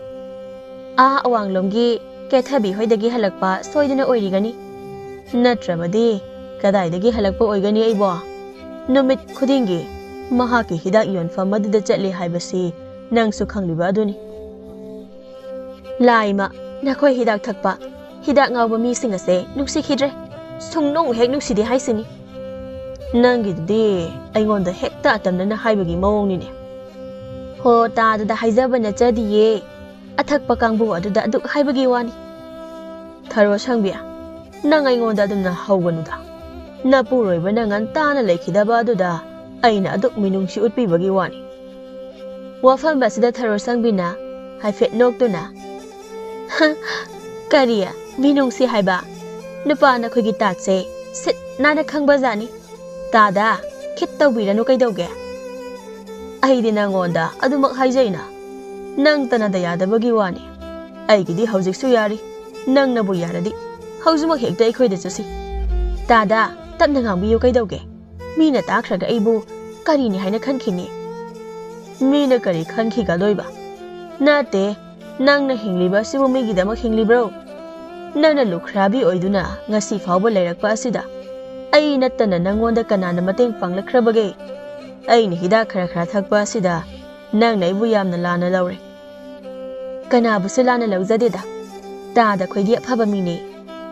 ꯑꯥ ꯑꯋꯥꯡꯂꯣꯝꯒꯤ ꯀꯦꯊꯕꯤ ꯍꯣꯏꯗꯒꯤ ꯍꯜꯂꯛꯄ ꯁꯣꯏꯗꯅ ꯑꯣꯏꯔꯤꯒꯅꯤ꯫ ꯅꯠꯇ꯭ꯔꯕꯗꯤ ꯀꯗꯥꯏꯗꯒꯤ ꯍꯜꯂꯛꯄ ꯑꯣꯏꯒꯅꯤ ꯑꯩꯕꯣ? ꯅꯨꯃꯤꯠ ꯈꯨꯗꯤꯡꯒꯤ ꯃꯍꯥꯛꯀꯤ ꯍꯤꯗꯥꯛ ꯌꯣꯟꯐꯝ ꯑꯗꯨꯗ ꯆꯠꯂꯤ ꯍꯥꯏꯕꯁꯤ ꯅꯪꯁꯨ ꯈꯪꯂꯤꯕ ꯑꯗꯨꯅꯤ꯫ ꯂꯥꯏꯃ, ꯅꯈꯣꯏ ꯍꯤꯗꯥꯛ ꯊꯛꯄ, ꯍꯤꯗꯥꯛ ꯉꯥꯎꯕ ꯃꯤꯁꯤꯡ ꯑꯁꯦ ꯅꯨꯡꯁꯤꯈꯤꯗ꯭ꯔꯦ꯫ ꯁꯨꯡꯅꯨꯡ ꯍꯦꯛ ꯅꯨꯡꯁꯤꯗꯦ ꯍꯥꯏꯁꯤꯅꯤ꯫ ꯅꯪꯒꯤꯗꯨꯗꯤ ꯑꯩꯉꯣꯟꯗ ꯍꯦꯛꯇ ꯑꯇꯝꯅꯅ ꯍꯥꯏꯕꯒꯤ ꯃꯑꯣꯡꯅꯤꯅꯦ꯫ ꯍꯣ, ꯇꯥꯗꯗ ꯍꯥꯏꯖꯕ ꯅꯠꯆꯗꯤꯌꯦ꯫ ꯑꯊꯛꯄ ꯀꯥꯡꯕꯨ ꯑꯗꯨꯗ ꯑꯗꯨꯛ ꯍꯥꯏꯕꯒꯤ ꯋꯥꯅꯤ꯫ ꯊꯔꯣ ꯁꯪꯕꯤ, ꯅꯪ ꯑꯩꯉꯣꯟꯗ ꯑꯗꯨꯝꯅ ꯍꯧꯒꯅꯨꯗ꯫ ꯅꯄꯨꯔꯣꯏꯕꯅ ꯉꯟꯇꯥꯅ ꯂꯩꯈꯤꯗꯕ ꯑꯗꯨꯗ ꯑꯩꯅ ꯑꯗꯨꯛ ꯃꯤꯅꯨꯡꯁꯤ ꯎꯠꯄꯤꯕꯒꯤ ꯋꯥꯅꯤ꯫ ꯋꯥꯐꯝ ꯑꯁꯤꯗ ꯊꯔꯣ ꯁꯪꯕꯤꯅ ꯍꯥꯏꯐꯦꯠ ꯅꯣꯛꯇꯨꯅ, "ꯍ, ꯀꯔꯤ ꯃꯤꯅꯨꯡꯁꯤ ꯍꯥꯏꯕ? ꯅꯨꯄꯥ ꯅꯈꯣꯏꯒꯤ ꯇꯥꯠꯁꯦ ꯁꯤꯠ ꯅꯥꯟꯅ ꯈꯪꯕꯖꯥꯠꯅꯤ꯫ ꯇꯥꯗ, ꯈꯤꯠ ꯇꯧꯕꯤꯔꯅꯨ ꯀꯩꯗꯧꯒꯦ? ꯑꯩꯗꯤ ꯅꯪꯉꯣꯟꯗ ꯑꯗꯨꯃꯛ ꯍꯥꯏꯖꯩꯅ, ꯅꯪ ꯇꯅꯗ ꯌꯥꯗꯕꯒꯤ ꯋꯥꯅꯤ꯫ ꯑꯩꯒꯤꯗꯤ ꯍꯧꯖꯤꯛꯁꯨ ꯌꯥꯔꯤ, ꯅꯪꯅꯕꯨ ꯌꯥꯔꯗꯤ ꯍꯧꯖꯤꯛꯃꯛ ꯍꯦꯛꯇ ꯑꯩꯈꯣꯏꯗ ꯆꯠꯁꯤ꯫ ꯇꯥꯗ, ꯇꯞꯅ ꯉꯥꯡꯕꯤꯌꯨ ꯀꯩꯗꯧꯒꯦ? ꯃꯤꯅ ꯇꯥꯈ꯭ꯔꯒ ꯑꯩꯕꯨ ꯀꯔꯤꯅꯤ ꯍꯥꯏꯅ ꯈꯟꯈꯤꯅꯤ?" ꯃꯤꯅ ꯀꯔꯤ ꯈꯟꯈꯤꯒꯗꯣꯏꯕ? ꯅꯠꯇꯦ, ꯅꯪꯅ ꯍꯤꯡꯂꯤꯕ ꯑꯁꯤꯕꯨ ꯃꯤꯒꯤꯗꯃꯛ ꯍꯤꯡꯂꯤꯕ꯭ꯔꯣ? ꯅꯪꯅ ꯂꯨꯈ꯭ꯔꯥꯕꯤ ꯑꯣꯏꯗꯨꯅ ꯉꯁꯤ ꯐꯥꯎꯕ ꯂꯩꯔꯛꯄ ꯑꯁꯤꯗ ꯑꯩ ꯅꯠꯇꯅ ꯅꯪꯉꯣꯟꯗ ꯀꯅꯥꯅ ꯃꯇꯦꯡ ꯄꯥꯡꯂꯛꯈ꯭ꯔꯕꯒꯦ? ꯑꯩꯅ ꯍꯤꯗꯥꯛ ꯈꯔ ꯈꯔ ꯊꯛꯄ ꯑꯁꯤꯗ ꯅꯪꯅ ꯑꯩꯕꯨ ꯌꯥꯝꯅ ꯂꯥꯟꯅ ꯂꯧꯔꯦ꯫ ꯀꯅꯥꯕꯨꯁꯨ ꯂꯥꯟꯅ ꯂꯧꯖꯗꯦꯗ꯫ ꯇꯥꯗ ꯈꯣꯏꯗꯤ ꯑꯐꯕ ꯃꯤꯅꯦ꯫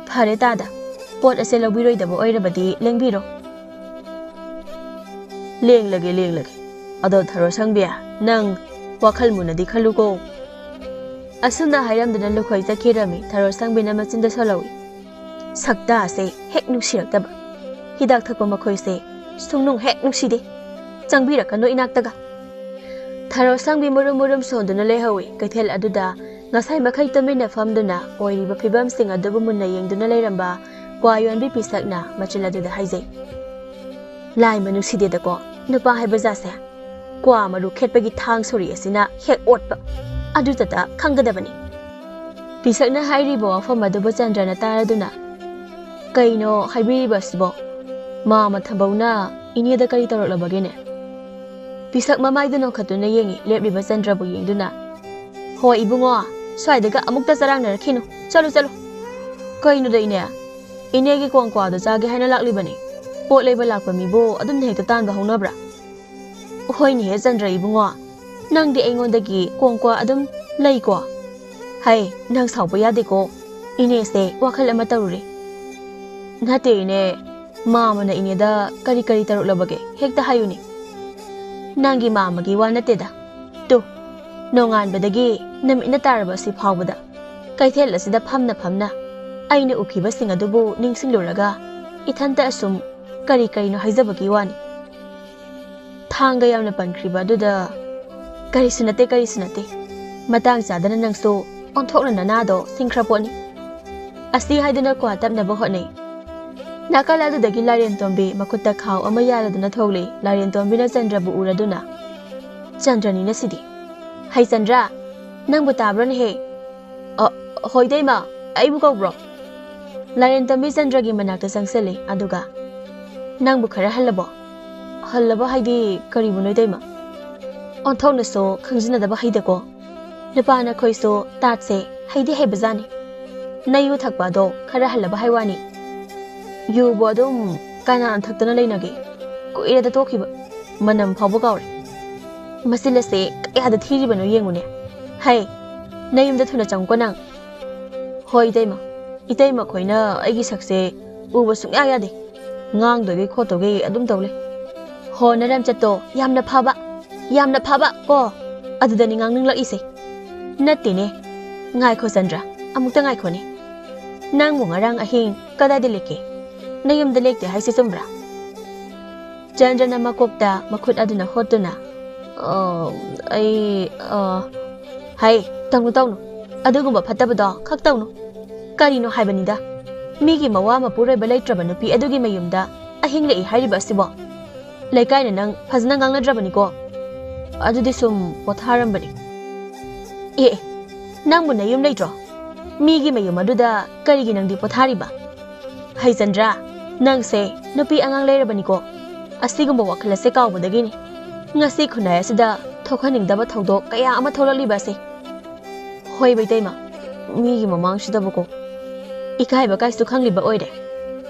ꯐꯔꯦ ꯇꯥꯗ, ꯄꯣꯠ ꯑꯁꯦ ꯂꯧꯕꯤꯔꯣꯏꯗꯕ ꯑꯣꯏꯔꯕꯗꯤ ꯂꯦꯡꯕꯤꯔꯣ꯫ ꯂꯦꯡꯂꯒꯦ, ꯂꯦꯡꯂꯒꯦ꯫ ꯑꯗꯣ ꯊꯔꯣ ꯁꯪꯕꯤ, ꯅꯪ ꯋꯥꯈꯜ ꯃꯨꯟꯅꯗꯤ ꯈꯜꯂꯨꯀꯣ꯫ ꯑꯁꯨꯝꯅ ꯍꯥꯏꯔꯝꯗꯨꯅ ꯂꯨꯈꯣꯏ ꯆꯠꯈꯤꯔꯝꯃꯤ꯫ ꯊꯔꯣ ꯁꯪꯕꯤꯅ ꯃꯆꯤꯟꯗ ꯁꯣꯜꯍꯧꯏ꯫ ꯁꯛꯇꯥꯁꯦ ꯍꯦꯛ ꯅꯨꯡꯁꯤꯔꯛꯇꯕ꯫ ꯍꯤꯗꯥꯛ ꯊꯛꯄ ꯃꯈꯣꯏꯁꯦ ꯁꯨꯡꯅꯨꯡ ꯍꯦꯛ ꯅꯨꯡꯁꯤꯗꯦ꯫ ꯆꯪꯕꯤꯔꯛꯀꯅꯨ ꯏꯅꯥꯛꯇꯒ꯫ ꯊꯔꯣ ꯁꯪꯕꯤ ꯃꯨꯔꯨꯝ ꯃꯨꯔꯨꯝ ꯁꯣꯟꯗꯨꯅ ꯂꯩꯍꯧꯏ꯫ ꯀꯩꯊꯦꯜ ꯑꯗꯨꯗ ꯉꯁꯥꯏ ꯃꯈꯩ ꯇꯨꯃꯤꯟꯅ ꯐꯝꯗꯨꯅ ꯑꯣꯏꯔꯤꯕ ꯐꯤꯕꯝꯁꯤꯡ ꯑꯗꯨꯕꯨ ꯃꯨꯟꯅ ꯌꯦꯡꯗꯨꯅ ꯂꯩꯔꯝꯕ ꯀ꯭ꯋꯥ ꯌꯣꯟꯕꯤ ꯄꯤꯁꯛꯅ ꯃꯆꯤꯜ ꯑꯗꯨꯗ ꯍꯥꯏꯖꯩ꯫ ꯂꯥꯏꯃ ꯅꯨꯡꯁꯤꯗꯦꯗꯀꯣ, ꯅꯨꯄꯥ ꯍꯥꯏꯕ ꯖꯥꯠꯁꯦ꯫ ꯀ꯭ꯋꯥ ꯃꯔꯨ ꯈꯦꯠꯄꯒꯤ ꯊꯥꯡ ꯁꯣꯔꯤ ꯑꯁꯤꯅ ꯍꯦꯛ ꯑꯣꯠꯄ꯫ ꯑꯗꯨꯇꯇ ꯈꯪꯒꯗꯕꯅꯤ꯫ ꯄꯤꯁꯛꯅ ꯍꯥꯏꯔꯤꯕ ꯋꯥꯐꯝ ꯑꯗꯨꯕꯨ ꯆꯟꯗ꯭ꯔꯅ ꯇꯥꯔꯗꯨꯅ, "ꯀꯩꯅꯣ ꯍꯥꯏꯕꯤꯔꯤꯕ ꯑꯁꯤꯕꯣ? ꯃꯥꯃ ꯊꯝꯕꯧꯅ ꯏꯅꯦꯗ ꯀꯔꯤ ꯇꯧꯔꯛꯂꯕꯒꯦꯅꯦ?" ꯄꯤꯁꯛ ꯃꯃꯥꯏꯗꯨ ꯅꯣꯛꯈꯠꯇꯨꯅ ꯌꯦꯡꯉꯤ, ꯂꯦꯞꯂꯤꯕ ꯆꯟꯗ꯭ꯔꯕꯨ ꯌꯦꯡꯗꯨꯅ꯫ "ꯍꯣꯏ ꯏꯕꯨꯡꯉꯣ, ꯁ꯭ꯋꯥꯏꯗꯒ ꯑꯃꯨꯛꯇ ꯆꯔꯥꯡꯅꯔꯛꯈꯤꯅꯨ꯫ ꯆꯠꯂꯨ, ꯆꯠꯂꯨ꯫ ꯀꯩꯅꯣꯗ ꯏꯅꯦ? ꯏꯅꯦꯒꯤ ꯀꯣꯡꯀ꯭ꯋꯥꯗꯣ ꯆꯥꯒꯦ ꯍꯥꯏꯅ ꯂꯥꯛꯂꯤꯕꯅꯤ꯫ ꯄꯣꯠ ꯂꯩꯕ ꯂꯥꯛꯄ ꯃꯤꯕꯨ ꯑꯗꯨꯝꯅ ꯍꯦꯛꯇ ꯇꯥꯟꯕ ꯍꯧꯅꯕ꯭ꯔꯥ?" "ꯍꯣꯏꯅꯦꯍꯦ ꯆꯟꯗ꯭ꯔ ꯏꯕꯨꯡꯉꯣ, ꯅꯪꯗꯤ ꯑꯩꯉꯣꯟꯗꯒꯤ ꯀꯣꯡꯀ꯭ꯋꯥ ꯑꯗꯨꯝ ꯂꯩꯀꯣ? ꯍꯩ, ꯅꯪ ꯁꯥꯎꯕ ꯌꯥꯗꯦꯀꯣ꯫ ꯏꯅꯦꯁꯦ ꯋꯥꯈꯜ ꯑꯃ ꯇꯧꯔꯨꯔꯦ꯫ ꯅꯠꯇꯦ ꯏꯅꯦ, ꯃꯥꯃꯅ ꯏꯅꯦꯗ ꯀꯔꯤ ꯀꯔꯤ ꯇꯧꯔꯛꯂꯕꯒꯦ? ꯍꯦꯛꯇ ꯍꯥꯏꯌꯨꯅꯦ꯫" "ꯅꯪꯒꯤ ꯃꯥꯃꯒꯤ ꯋꯥ ꯅꯠꯇꯦꯗ꯫ ꯇꯨ, ꯅꯣꯡꯉꯥꯟꯕꯗꯒꯤ ꯅꯨꯃꯤꯠꯅ ꯇꯥꯔꯕ ꯑꯁꯤ ꯐꯥꯎꯕꯗ ꯀꯩꯊꯦꯜ ꯑꯁꯤꯗ ꯐꯝꯅ ꯐꯝꯅ ꯑꯩꯅ ꯎꯈꯤꯕꯁꯤꯡ ꯑꯗꯨꯕꯨ ꯅꯤꯡꯁꯤꯡꯂꯨꯔꯒ ꯏꯊꯟꯇ ꯑꯁꯨꯝ ꯀꯔꯤ ꯀꯔꯤꯅꯣ ꯍꯥꯏꯖꯕꯒꯤ ꯋꯥꯅꯤ꯫" ꯊꯥꯡꯒ ꯌꯥꯝꯅ ꯄꯟꯈ꯭ꯔꯤꯕ ꯑꯗꯨꯗ, "ꯀꯔꯤꯁꯨ ꯅꯠꯇꯦ, ꯀꯔꯤꯁꯨ ꯅꯠꯇꯦ꯫ ꯃꯇꯥꯡ ꯆꯥꯗꯅ ꯅꯪꯁꯨ ꯑꯣꯟꯊꯣꯛꯅ ꯅꯅꯥꯗꯣ ꯁꯤꯡꯈ꯭ꯔ ꯄꯣꯠꯅꯤ꯫" ꯑꯁꯤ ꯍꯥꯏꯗꯨꯅ ꯀ꯭ꯋꯥ ꯇꯞꯅꯕ ꯍꯣꯠꯅꯩ꯫ ꯅꯥꯀꯜ ꯑꯗꯨꯗꯒꯤ ꯂꯥꯏꯔꯦꯟ ꯇꯣꯝꯕꯤ ꯃꯈꯨꯠꯇ ꯈꯥꯎ ꯑꯃ ꯌꯥꯜꯂꯗꯨꯅ ꯊꯣꯛꯂꯛꯏ꯫ ꯂꯥꯏꯔꯦꯟ ꯇꯣꯝꯕꯤꯅ ꯆꯟꯗ꯭ꯔꯕꯨ ꯎꯔꯗꯨꯅ, "ꯆꯟꯗ꯭ꯔꯅꯤꯅ ꯁꯤꯗꯤ꯫ ꯍꯩ ꯆꯟꯗ꯭ꯔ, ꯅꯪꯕꯨ ꯇꯥꯕ꯭ꯔꯅꯦꯍꯦ?" "ꯑ, ꯍꯣꯏ ꯏꯇꯩꯃ, ꯑꯩꯕꯨ ꯀꯧꯕ꯭ꯔꯣ?" ꯂꯥꯏꯔꯦꯟ ꯇꯣꯝꯕꯤ ꯆꯟꯗ꯭ꯔꯒꯤ ꯃꯅꯥꯛꯇ ꯆꯪꯁꯤꯜꯂꯤ, ꯑꯗꯨꯒ, "ꯅꯪꯕꯨ ꯈꯔ ꯍꯜꯂꯕꯣ?" "ꯍꯜꯂꯕ ꯍꯥꯏꯗꯤ ꯀꯔꯤꯕꯨꯅꯣ ꯏꯇꯩꯃ?" ꯑꯣꯟꯊꯣꯛꯅꯁꯨ ꯈꯪꯖꯤꯟꯅꯗꯕ ꯍꯩꯗꯀꯣ꯫ ꯅꯨꯄꯥ ꯅꯈꯣꯏꯁꯨ ꯇꯥꯠꯁꯦ ꯍꯩꯗꯤ ꯍꯩꯕꯖꯥꯠꯅꯤ꯫ ꯅꯌꯨ ꯊꯛꯄ ꯑꯗꯣ ꯈꯔ ꯍꯜꯂꯕ ꯍꯥꯏ ꯋꯥꯅꯤ꯫ ꯌꯨꯕꯨ ꯑꯗꯨꯝ ꯀꯅꯥꯅ ꯊꯛꯇꯅ ꯂꯩꯅꯒꯦ? ꯀꯨꯏꯔꯦꯗ ꯇꯣꯛꯈꯤꯕ꯫ ꯃꯅꯝ ꯐꯥꯎꯕ ꯀꯥꯎꯔꯦ꯫ ꯃꯆꯤꯜ ꯑꯁꯦ ꯀꯌꯥꯗ ꯊꯤꯔꯤꯕꯅꯣ ꯌꯦꯡꯉꯨꯅꯦ꯫ ꯍꯩ, ꯅꯌꯨꯝꯗ ꯊꯨꯅ ꯆꯪꯉꯨꯀꯣ ꯅꯪ꯫ ꯍꯣꯏ ꯏꯇꯩꯃ꯫ ꯏꯇꯩꯃ ꯈꯣꯏꯅ ꯑꯩꯒꯤ ꯁꯛꯁꯦ ꯎꯕ ꯁꯨꯡꯌꯥ ꯌꯥꯗꯦ꯫ ꯉꯥꯡꯗꯧꯒꯤ ꯈꯣꯠꯇꯧꯒꯤ ꯑꯗꯨꯝ ꯇꯧ ꯂꯩ꯫ ꯍꯣ, ꯅꯔꯝꯆꯠꯇꯣ ꯌꯥꯝꯅ ꯐꯕ, ꯌꯥꯝꯅ ꯐꯕ ꯀꯣ꯫ ꯑꯗꯨꯗꯅꯤ ꯉꯥꯡꯅꯤꯡꯂꯛꯏꯁꯦ꯫ ꯅꯠꯇꯦꯅꯦ꯫ ꯉꯥꯏꯈꯣ ꯆꯟꯗ꯭ꯔ, ꯑꯃꯨꯛꯇ ꯉꯥꯏꯈꯣꯅꯦ꯫ ꯅꯪꯕꯨ ꯉꯔꯥꯡ ꯑꯍꯤꯡ ꯀꯗꯥꯏꯗ ꯂꯦꯛꯀꯦ? ꯅꯌꯨꯝꯗ ꯂꯦꯛꯇꯦ ꯍꯥꯏꯁꯤ ꯆꯨꯝꯕ꯭ꯔꯥ? ꯆꯟꯗ꯭ꯔꯅ ꯃꯀꯣꯛꯇ ꯃꯈꯨꯠ ꯑꯗꯨꯅ ꯍꯣꯠꯇꯨꯅ, "ꯑ, ꯑꯩ, ꯑ," ꯍꯩ, ꯇꯧꯅꯨ, ꯇꯧꯅꯨ꯫ ꯑꯗꯨꯒꯨꯝꯕ ꯐꯠꯇꯕꯗꯣ ꯈꯛ ꯇꯧꯅꯨ꯫ ꯀꯔꯤꯅꯣ ꯍꯥꯏꯕꯅꯤꯗ? ꯃꯤꯒꯤ ꯃꯋꯥ ꯃꯄꯨꯔꯣꯏꯕ ꯂꯩꯇ꯭ꯔꯕ ꯅꯨꯄꯤ ꯑꯗꯨꯒꯤ ꯃꯌꯨꯝꯗ ꯑꯍꯤꯡ ꯂꯦꯛꯏ ꯍꯥꯏꯔꯤꯕ ꯑꯁꯤꯕꯣ? ꯂꯩꯀꯥꯏꯅ ꯅꯪ ꯐꯖꯅ ꯉꯥꯡꯅꯗ꯭ꯔꯕꯅꯤꯀꯣ? ꯑꯗꯨꯗꯤ ꯁꯨꯝ ꯄꯣꯊꯥꯔꯝꯕꯅꯤ꯫ ꯑꯦ, ꯑꯦ, ꯅꯪꯕꯨ ꯅꯌꯨꯝ ꯂꯩꯇ꯭ꯔꯣ? ꯃꯤꯒꯤ ꯃꯌꯨꯝ ꯑꯗꯨꯗ ꯀꯔꯤꯒꯤ ꯅꯪꯗꯤ ꯄꯣꯊꯥꯔꯤꯕ? ꯍꯩ ꯆꯟꯗ꯭ꯔ, ꯅꯪꯁꯦ ꯅꯨꯄꯤ ꯑꯉꯥꯡ ꯂꯩꯔꯕꯅꯤꯀꯣ꯫ ꯑꯁꯤꯒꯨꯝꯕ ꯋꯥꯈꯜ ꯑꯁꯦ ꯀꯥꯎꯕꯗꯒꯤꯅꯤ ꯉꯁꯤ ꯈꯨꯟꯅꯥꯏ ꯑꯁꯤꯗ ꯊꯣꯛꯍꯟꯅꯤꯡꯗꯕ ꯊꯧꯗꯣꯛ ꯀꯌꯥ ꯑꯃ ꯊꯣꯛꯂꯛꯂꯤꯕ ꯑꯁꯦ꯫ ꯍꯣꯏ ꯕꯩꯇꯩꯃ, ꯃꯤꯒꯤ ꯃꯃꯥꯡꯁꯤꯗꯕꯨꯀꯣ꯫ ꯏꯀꯥꯏꯕ ꯀꯥꯏꯁꯨ ꯈꯪꯂꯤꯕ ꯑꯣꯏꯔꯦ꯫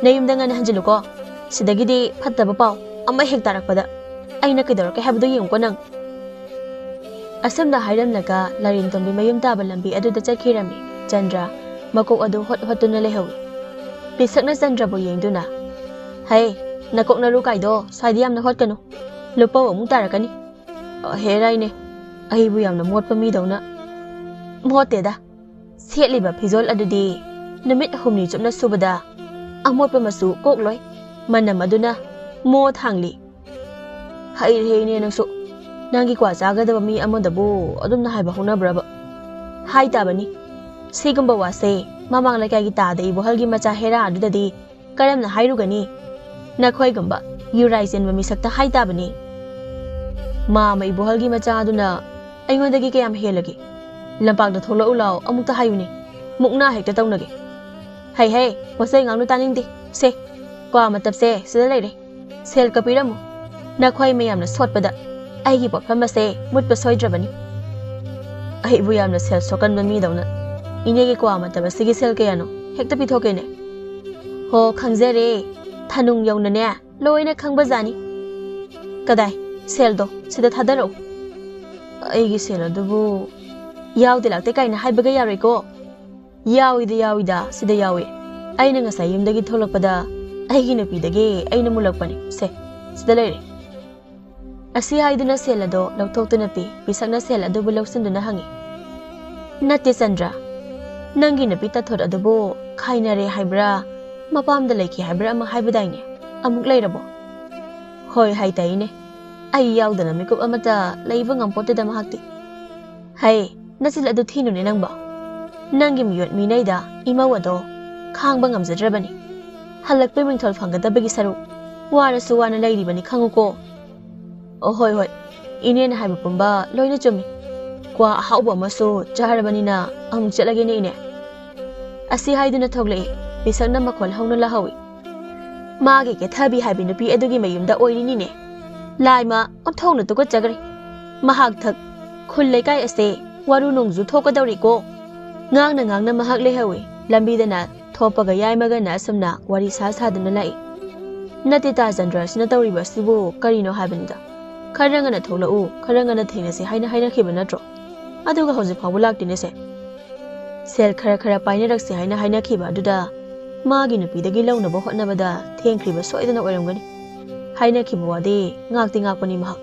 ꯅꯌꯨꯝꯗ ꯉꯟꯅ ꯍꯟꯖꯤꯜꯂꯨꯀꯣ꯫ ꯁꯤꯗꯒꯤꯗꯤ ꯐꯠꯇꯕ ꯄꯥꯎ ꯑꯃ ꯍꯦꯛ ꯇꯥꯔꯛꯄꯗ ꯑꯩꯅ ꯀꯩꯗꯧꯔꯛꯀꯦ ꯍꯥꯏꯕꯗꯨ ꯌꯦꯡꯉꯨꯀꯣ ꯅꯪ꯫ ꯑꯁꯨꯝꯅ ꯍꯥꯏꯔꯝꯂꯒ ꯂꯥꯏꯔꯦꯟ ꯇꯣꯝꯕꯤ ꯃꯌꯨꯝ ꯇꯥꯕ ꯂꯝꯕꯤ ꯑꯗꯨꯗ ꯆꯠꯈꯤꯔꯝꯃꯤ꯫ ꯆꯟꯗ꯭ꯔ ꯃꯀꯣꯛ ꯑꯗꯨ ꯍꯣꯠ ꯍꯣꯠꯇꯨꯅ ꯂꯩꯍꯧꯏ꯫ ꯄꯤꯁꯛꯅ ꯆꯟꯗ꯭ꯔꯕꯨ ꯌꯦꯡꯗꯨꯅ, "ꯍꯩ, ꯅꯀꯣꯛ ꯅꯔꯨ ꯀꯥꯏꯗꯣ ꯁ꯭ꯋꯥꯏꯗ ꯌꯥꯝꯅ ꯍꯣꯠꯀꯅꯨ꯫ ꯂꯨꯄꯧ ꯑꯃꯨꯛ ꯇꯥꯔꯛꯀꯅꯤ꯫ ꯑ, ꯍꯦꯔꯥꯏꯅꯦ, ꯑꯩꯕꯨ ꯌꯥꯝꯅ ꯃꯣꯠꯄ ꯃꯤꯗꯧꯅ꯫ ꯃꯣꯠꯇꯦꯗ꯫ ꯁꯦꯠꯂꯤꯕ ꯐꯤꯖꯣꯜ ꯑꯗꯨꯗꯤ ꯅꯨꯃꯤꯠ ꯍꯨꯝꯅꯤ ꯆꯨꯞꯅ ꯁꯨꯕꯗ ꯑꯃꯣꯠꯄ ꯃꯆꯨ ꯀꯣꯛꯂꯣꯏ꯫ ꯃꯅꯝ ꯑꯗꯨꯅ ꯃꯣ ꯊꯥꯡꯂꯤ꯫ ꯍꯩꯔꯦ ꯏꯅꯦ ꯅꯪꯁꯨ꯫ ꯅꯪꯒꯤ ꯀ꯭ꯋꯥ ꯆꯥꯒꯗꯕ ꯃꯤ ꯑꯃꯗꯕꯨ ꯑꯗꯨꯝꯅ ꯍꯥꯏꯕ ꯍꯧꯅꯕ꯭ꯔꯕ?" ꯍꯥꯏ ꯇꯥꯕꯅꯤ꯫ ꯁꯤꯒꯨꯝꯕ ꯋꯥꯁꯦ ꯃꯃꯥꯡ ꯂꯩꯀꯥꯏꯒꯤ ꯇꯥꯗ ꯏꯕꯣꯍꯜꯒꯤ ꯃꯆꯥ ꯍꯦꯔꯥ ꯑꯗꯨꯗꯗꯤ ꯀꯔꯝꯅ ꯍꯥꯏꯔꯨꯒꯅꯤ? ꯅꯈꯣꯏꯒꯨꯝꯕ ꯌꯨꯔꯥꯏ ꯆꯦꯟꯕ ꯃꯤꯁꯛꯇ ꯍꯥꯏ ꯇꯥꯕꯅꯤ꯫ ꯃꯥꯃ ꯏꯕꯣꯍꯜꯒꯤ ꯃꯆꯥ ꯑꯗꯨꯅ ꯑꯩꯉꯣꯟꯗꯒꯤ ꯀꯌꯥꯝ ꯍꯦꯜꯂꯒꯦ? ꯂꯝꯄꯥꯛꯇ ꯊꯣꯛꯂꯛꯎ ꯂꯥꯎ ꯑꯃꯨꯛꯇ ꯍꯥꯏꯌꯨꯅꯦ꯫ ꯃꯨꯛꯅꯥ ꯍꯦꯛꯇ ꯇꯧꯅꯒꯦ꯫ ꯍꯩ ꯍꯩ, ꯄꯣꯠꯆꯩ ꯉꯥꯡꯅꯨ ꯇꯥꯅꯤꯡꯗꯦ꯫ ꯁꯦ, ꯀ꯭ꯋꯥ ꯃꯇꯞꯁꯦ ꯁꯤꯗ ꯂꯩꯔꯦ꯫ ꯁꯦꯜ ꯀꯛꯄꯤꯔꯝꯃꯨ꯫ ꯅꯈꯣꯏ ꯃꯌꯥꯝꯅ ꯁꯣꯠꯄꯗ꯫ ꯑꯩꯒꯤ ꯄꯣꯠꯐꯝ ꯑꯁꯦ ꯃꯨꯠꯄ ꯁꯣꯏꯗ꯭ꯔꯕꯅꯤ꯫ ꯑꯩꯕꯨ ꯌꯥꯝꯅ ꯁꯦꯜ ꯁꯣꯛꯀꯟꯕ ꯃꯤꯗꯧꯅ꯫ ꯏꯅꯦꯒꯤ ꯀ꯭ꯋꯥ ꯃꯇꯝ ꯑꯁꯤꯒꯤ ꯁꯦꯜ ꯀꯌꯥꯅꯣ? ꯍꯦꯛꯇ ꯄꯤꯊꯣꯛꯀꯦꯅꯦ꯫ ꯍꯣ, ꯈꯪꯖꯔꯦ꯫ ꯊꯅꯨꯡ ꯌꯧꯅꯅꯦ, ꯂꯣꯏꯅ ꯈꯪꯕꯖꯥꯠꯅꯤ꯫ ꯀꯗꯥꯏ? ꯁꯦꯜꯗꯣ ꯁꯤꯗ ꯊꯥꯗꯔꯛꯎ꯫ ꯑꯩꯒꯤ ꯁꯦꯜ ꯑꯗꯨꯕꯨ ꯌꯥꯎꯗꯦ ꯂꯥꯛꯇꯦ ꯀꯥꯏꯅ ꯍꯥꯏꯕꯒ ꯌꯥꯔꯣꯏꯀꯣ꯫ ꯌꯥꯎꯏꯗ, ꯌꯥꯎꯏꯗ, ꯁꯤꯗ ꯌꯥꯎꯏ꯫ ꯑꯩꯅ ꯉꯁꯥꯏ ꯌꯨꯝꯗꯒꯤ ꯊꯣꯛꯂꯛꯄꯗ ꯑꯩꯒꯤ ꯅꯨꯄꯤꯗꯒꯤ ꯑꯩꯅ ꯃꯨꯜꯂꯛꯄꯅꯤ꯫ ꯁꯦ, ꯁꯤꯗ ꯂꯩꯔꯦ꯫ ꯑꯁꯤ ꯍꯥꯏꯗꯨꯅ ꯁꯦꯜ ꯑꯗꯣ ꯂꯧꯊꯣꯛꯇꯨꯅ ꯄꯤ꯫ ꯄꯤꯁꯛꯅ ꯁꯦꯜ ꯑꯗꯨꯕꯨ ꯂꯧꯁꯤꯟꯗꯨꯅ ꯍꯪꯉꯤ, "ꯅꯠꯇꯦ ꯆꯟꯗ꯭ꯔ, ꯅꯪꯒꯤ ꯅꯨꯄꯤ ꯇꯥꯊꯣꯠ ꯑꯗꯨꯕꯨ ꯈꯥꯏꯅꯔꯦ ꯍꯥꯏꯕ꯭ꯔꯥ, ꯃꯄꯥꯝꯗ ꯂꯩꯈꯤ ꯍꯥꯏꯕ꯭ꯔꯥ ꯑꯃ ꯍꯥꯏꯕꯗꯥꯏꯅꯦ? ꯑꯃꯨꯛ ꯂꯩꯔꯕꯣ?" "ꯍꯣꯏ ꯍꯥꯏꯇꯥꯏꯅꯦ, ꯑꯩ ꯌꯥꯎꯗꯅ ꯃꯤꯀꯨꯞ ꯑꯃꯠꯇ ꯂꯩꯕ ꯉꯝꯄꯣꯠꯇꯦꯗ ꯃꯍꯥꯛꯇꯤ꯫" "ꯍꯩ, ꯅꯆꯤꯜ ꯑꯗꯨ ꯊꯤꯅꯨꯅꯦ ꯅꯪꯕꯣ꯫ ꯅꯪꯒꯤ ꯃꯤꯑꯣꯠ ꯃꯤꯅꯩꯗ ꯏꯃꯧ ꯑꯗꯣ ꯈꯥꯡꯕ ꯉꯝꯖꯗ꯭ꯔꯕꯅꯤ꯫ ꯍꯜꯂꯛꯄꯩ ꯃꯤꯡꯊꯣꯜ ꯐꯪꯒꯗꯕꯒꯤ ꯁꯔꯨꯛ ꯋꯥꯔꯁꯨ ꯋꯥꯅ ꯂꯩꯔꯤꯕꯅꯤ ꯈꯪꯉꯨꯀꯣ꯫" "ꯑꯣ, ꯍꯣꯏ, ꯍꯣꯏ, ꯏꯅꯦꯅ ꯍꯥꯏꯕ ꯄꯨꯝꯕ ꯂꯣꯏꯅ ꯆꯨꯝꯃꯤ꯫ ꯀ꯭ꯋꯥ ꯑꯍꯥꯎꯕ ꯑꯃꯁꯨ ꯆꯥꯔꯕꯅꯤꯅ ꯑꯃꯨꯛ ꯆꯠꯂꯒꯦꯅꯦ ꯏꯅꯦ꯫" ꯑꯁꯤ ꯍꯥꯏꯗꯨꯅ ꯊꯣꯛꯂꯛꯏ꯫ ꯄꯤꯁꯛꯅ ꯃꯈꯣꯜ ꯍꯧꯅ ꯂꯥꯍꯧꯏ, "ꯃꯥꯒꯤ ꯀꯦꯊꯕꯤ ꯍꯥꯏꯕꯤ ꯅꯨꯄꯤ ꯑꯗꯨꯒꯤ ꯃꯌꯨꯝꯗ ꯑꯣꯏꯔꯤꯅꯤꯅꯦ꯫ ꯂꯥꯏꯃ ꯑꯣꯟꯊꯣꯛꯅ ꯇꯨꯀꯠꯆꯈ꯭ꯔꯦ꯫ ꯃꯍꯥꯛ ꯊꯛ ꯈꯨꯜ ꯂꯩꯀꯥꯏ ꯑꯁꯦ ꯋꯥꯔꯨ ꯅꯣꯡꯖꯨ ꯊꯣꯛꯀꯗꯧꯔꯤꯀꯣ꯫ ꯉꯥꯡꯅ ꯉꯥꯡꯅ ꯃꯍꯥꯛ ꯂꯩꯍꯧꯏ꯫ ꯂꯝꯕꯤꯗꯅ ꯊꯣꯛꯄꯒ ꯌꯥꯏꯃꯒꯅ ꯑꯁꯨꯝꯅ ꯋꯥꯔꯤ ꯁꯥ ꯁꯥꯗꯨꯅ ꯂꯥꯛꯏ꯫ ꯅꯠꯇꯦ ꯇꯥ ꯆꯟꯗ꯭ꯔꯁꯤꯅ ꯇꯧꯔꯤꯕ ꯑꯁꯤꯕꯨ ꯀꯔꯤꯅꯣ ꯍꯥꯏꯕꯅꯤꯗ꯫ ꯈꯔ ꯉꯟꯅ ꯊꯣꯛꯂꯛꯎ, ꯈꯔ ꯉꯟꯅ ꯊꯦꯡꯅꯁꯤ ꯍꯥꯏꯅ ꯍꯥꯏꯅꯈꯤꯕ ꯅꯠꯇ꯭ꯔꯣ? ꯑꯗꯨꯒ ꯍꯧꯖꯤꯛ ꯐꯥꯎꯕ ꯂꯥꯛꯇꯦꯅꯦꯁꯦ꯫ ꯁꯦꯜ ꯈꯔ ꯈꯔ ꯄꯥꯏꯅꯔꯛꯁꯤ ꯍꯥꯏꯅ ꯍꯥꯏꯅꯈꯤꯕ ꯑꯗꯨꯗ ꯃꯥꯒꯤ ꯅꯨꯄꯤꯗꯒꯤ ꯂꯧꯅꯕ ꯍꯣꯠꯅꯕꯗ ꯊꯦꯡꯈ꯭ꯔꯤꯕ ꯁꯣꯏꯗꯅ ꯑꯣꯏꯔꯝꯒꯅꯤ꯫ ꯍꯥꯏꯅꯈꯤꯕ ꯋꯥꯗꯤ ꯉꯥꯛꯇꯤ ꯉꯥꯛꯄꯅꯤ ꯃꯍꯥꯛ꯫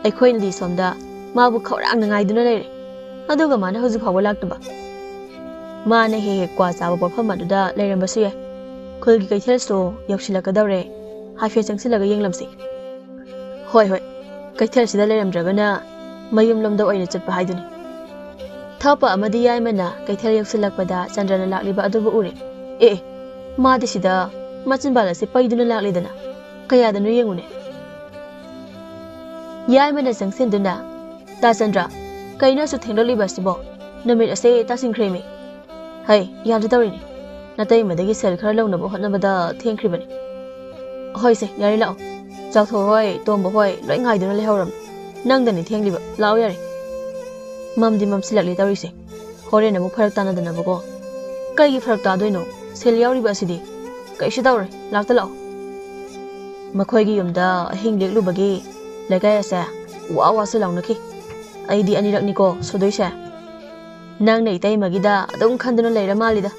ꯑꯩꯈꯣꯏꯅꯗꯤ ꯁꯣꯝꯗ ꯃꯥꯕꯨ ꯈꯧꯔꯥꯡꯅ ꯉꯥꯏꯗꯨꯅ ꯂꯩꯔꯦ꯫ ꯑꯗꯨꯒ ꯃꯥꯅ ꯍꯧꯖꯤꯛ ꯐꯥꯎꯕ ꯂꯥꯛꯇꯕ꯫ ꯃꯥꯅ ꯍꯦꯛ ꯍꯦꯛ ꯀ꯭ꯋꯥ ꯆꯥꯕ ꯄꯣꯠꯐꯝ ꯑꯗꯨꯗ ꯂꯩꯔꯝꯕꯁꯨ ꯌꯥꯏ꯫ ꯈꯨꯜꯒꯤ ꯀꯩꯊꯦꯜꯁꯨ ꯌꯧꯁꯤꯜꯂꯛꯀꯗꯧꯔꯦ꯫ ꯍꯥꯏꯐꯦꯠ ꯆꯪꯁꯤꯜꯂꯒ ꯌꯦꯡꯂꯝꯁꯤ꯫ ꯍꯣꯏ, ꯍꯣꯏ꯫ ꯀꯩꯊꯦꯜꯁꯤꯗ ꯂꯩꯔꯝꯗ꯭ꯔꯒꯅ ꯃꯌꯨꯝꯂꯣꯝꯗ ꯑꯣꯏꯅ ꯆꯠꯄ ꯍꯥꯏꯗꯨꯅꯤ꯫ ꯊꯥꯞꯄ ꯑꯃꯗꯤ ꯌꯥꯏꯃꯅ ꯀꯩꯊꯦꯜ ꯌꯧꯁꯤꯜꯂꯛꯄꯗ ꯆꯟꯗ꯭ꯔꯅ ꯂꯥꯛꯂꯤꯕ ꯑꯗꯨꯕꯨ ꯎꯔꯦ꯫ "ꯑꯦ, ꯑꯦ, ꯃꯥꯗꯤ ꯁꯤꯗ ꯃꯆꯤꯟꯕꯥꯜ ꯑꯁꯤ ꯄꯩꯗꯨꯅ ꯂꯥꯛꯂꯦꯗꯅ꯫ ꯀꯌꯥꯗꯅꯣ ꯌꯦꯡꯉꯨꯅꯦ꯫" ꯌꯥꯏꯃꯅ ꯆꯪꯁꯤꯟꯗꯨꯅ, "ꯇꯥ ꯆꯟꯗ꯭ꯔ, ꯀꯩꯅꯣ ꯑꯁꯨꯛ ꯊꯦꯡꯂꯛꯂꯤꯕ ꯑꯁꯤꯕꯣ? ꯅꯨꯃꯤꯠ ꯑꯁꯦ ꯇꯥꯁꯤꯟꯈ꯭ꯔꯦꯃꯤ꯫" "ꯍꯩ, ꯌꯥꯗ ꯇꯧꯔꯤꯅꯤ꯫ ꯅꯇꯩꯃꯗꯒꯤ ꯁꯦꯜ ꯈꯔ ꯂꯧꯅꯕ ꯍꯣꯠꯅꯕꯗ ꯊꯦꯡꯈ꯭ꯔꯤꯕꯅꯤ꯫ ꯍꯣꯏꯁꯦ, ꯌꯥꯔꯦ, ꯂꯥꯛꯑꯣ꯫ ꯆꯥꯎꯊꯣꯏ ꯍꯣꯏ, ꯇꯣꯝꯕ ꯍꯣꯏ ꯂꯣꯏ ꯉꯥꯏꯗꯨꯅ ꯂꯩꯍꯧꯔꯝꯅꯤ꯫ ꯅꯪꯗꯅꯤ ꯊꯦꯡꯂꯤꯕ꯫ ꯂꯥꯛꯑꯣ ꯌꯥꯔꯦ꯫ ꯃꯝꯗꯤ ꯃꯝꯁꯤꯜꯂꯛꯂꯦ ꯇꯧꯔꯤꯁꯦ꯫ ꯍꯣꯔꯦꯟ ꯑꯃꯨꯛ ꯐꯔꯛ ꯇꯥꯅꯗꯅꯕꯀꯣ꯫ ꯀꯩꯒꯤ ꯐꯔꯛ ꯇꯥꯗꯣꯏꯅꯣ? ꯁꯦꯜ ꯌꯥꯎꯔꯤꯕ ꯑꯁꯤꯗꯤ꯫ ꯀꯩꯁꯨ ꯇꯧꯔꯣꯏ, ꯂꯥꯛꯇ ꯂꯥꯛꯑꯣ꯫ ꯃꯈꯣꯏꯒꯤ ꯌꯨꯝꯗ ꯑꯍꯤꯡ ꯂꯦꯛꯂꯨꯕꯒꯤ ꯂꯩꯀꯥꯏ ꯑꯁꯦ ꯋꯥ ꯋꯥꯁꯨ ꯂꯥꯎꯅꯈꯤ꯫ ꯑꯩꯗꯤ ꯑꯅꯤꯔꯛꯅꯤꯀꯣ ꯁꯨꯗꯣꯏꯁꯦ꯫ ꯅꯪꯅ ꯏꯇꯩꯃꯒꯤꯗ ꯑꯗꯨꯝ ꯈꯟꯗꯨꯅ ꯂꯩꯔ ꯃꯥꯜꯂꯤꯗ꯫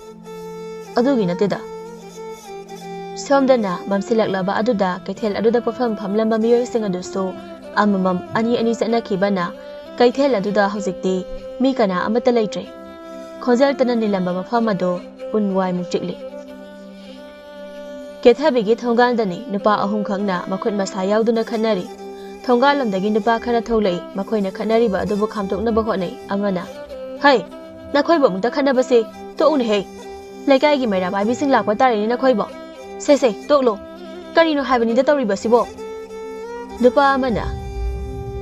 ꯑꯗꯨꯒꯤ ꯅꯠꯇꯦꯗ꯫ ꯁꯣꯝꯗꯅ ꯃꯝꯁꯤꯜꯂꯛꯂꯕ ꯑꯗꯨꯗ ꯀꯩꯊꯦꯜ ꯑꯗꯨꯗ ꯄꯣꯠꯐꯝ ꯐꯝꯂꯝꯕ ꯃꯤꯑꯣꯏꯁꯤꯡ ꯑꯗꯨꯁꯨ ꯑꯃꯃꯝ ꯑꯅꯤ ꯑꯅꯤ ꯆꯠꯅꯈꯤꯕꯅ ꯀꯩꯊꯦꯜ ꯑꯗꯨꯗ ꯍꯧꯖꯤꯛꯇꯤ ꯃꯤ ꯀꯅꯥ ꯑꯃꯠꯇ ꯂꯩꯇ꯭ꯔꯦ꯫ ꯈꯣꯟꯖꯦꯜꯇꯅ ꯅꯤꯜꯂꯝꯕ ꯃꯐꯝ ꯑꯗꯨ ꯎꯟ ꯋꯥꯏꯃꯨꯛ ꯆꯤꯛꯂꯤ꯫ ꯀꯦꯊꯕꯤꯒꯤ ꯊꯣꯡꯒꯥꯟꯗꯅꯤ ꯅꯨꯄꯥ ꯑꯍꯨꯝꯈꯛꯅ ꯃꯈꯨꯠ ꯃꯁꯥ ꯌꯥꯎꯗꯨꯅ ꯈꯠꯅꯔꯤ꯫ ꯊꯣꯡꯒꯥꯜꯂꯣꯝꯗꯒꯤ ꯅꯨꯄꯥ ꯈꯔ ꯊꯣꯛꯂꯛꯏ, ꯃꯈꯣꯏꯅ ꯈꯠꯅꯔꯤꯕ ꯑꯗꯨꯕꯨ ꯈꯥꯝꯗꯣꯛꯅꯕ ꯍꯣꯠꯅꯩ꯫ ꯑꯃꯅ, "ꯍꯩ, ꯅꯈꯣꯏꯕꯨ ꯑꯃꯨꯛꯇ ꯈꯠꯅꯕꯁꯦ ꯇꯣꯛꯎꯅꯦꯍꯦ꯫ ꯂꯩꯀꯥꯏꯒꯤ ꯃꯩꯔꯥ ꯄꯥꯏꯕꯤꯁꯤꯡ ꯂꯥꯛꯄ ꯇꯥꯔꯦꯅꯦ ꯅꯈꯣꯏꯕꯣ꯫ ꯁꯦ ꯁꯦ, ꯇꯣꯛꯂꯣ꯫ ꯀꯔꯤꯅꯣ ꯍꯥꯏꯕꯅꯤꯗ ꯇꯧꯔꯤꯕꯁꯤꯕꯣ?" ꯅꯨꯄꯥ ꯑꯃꯅ,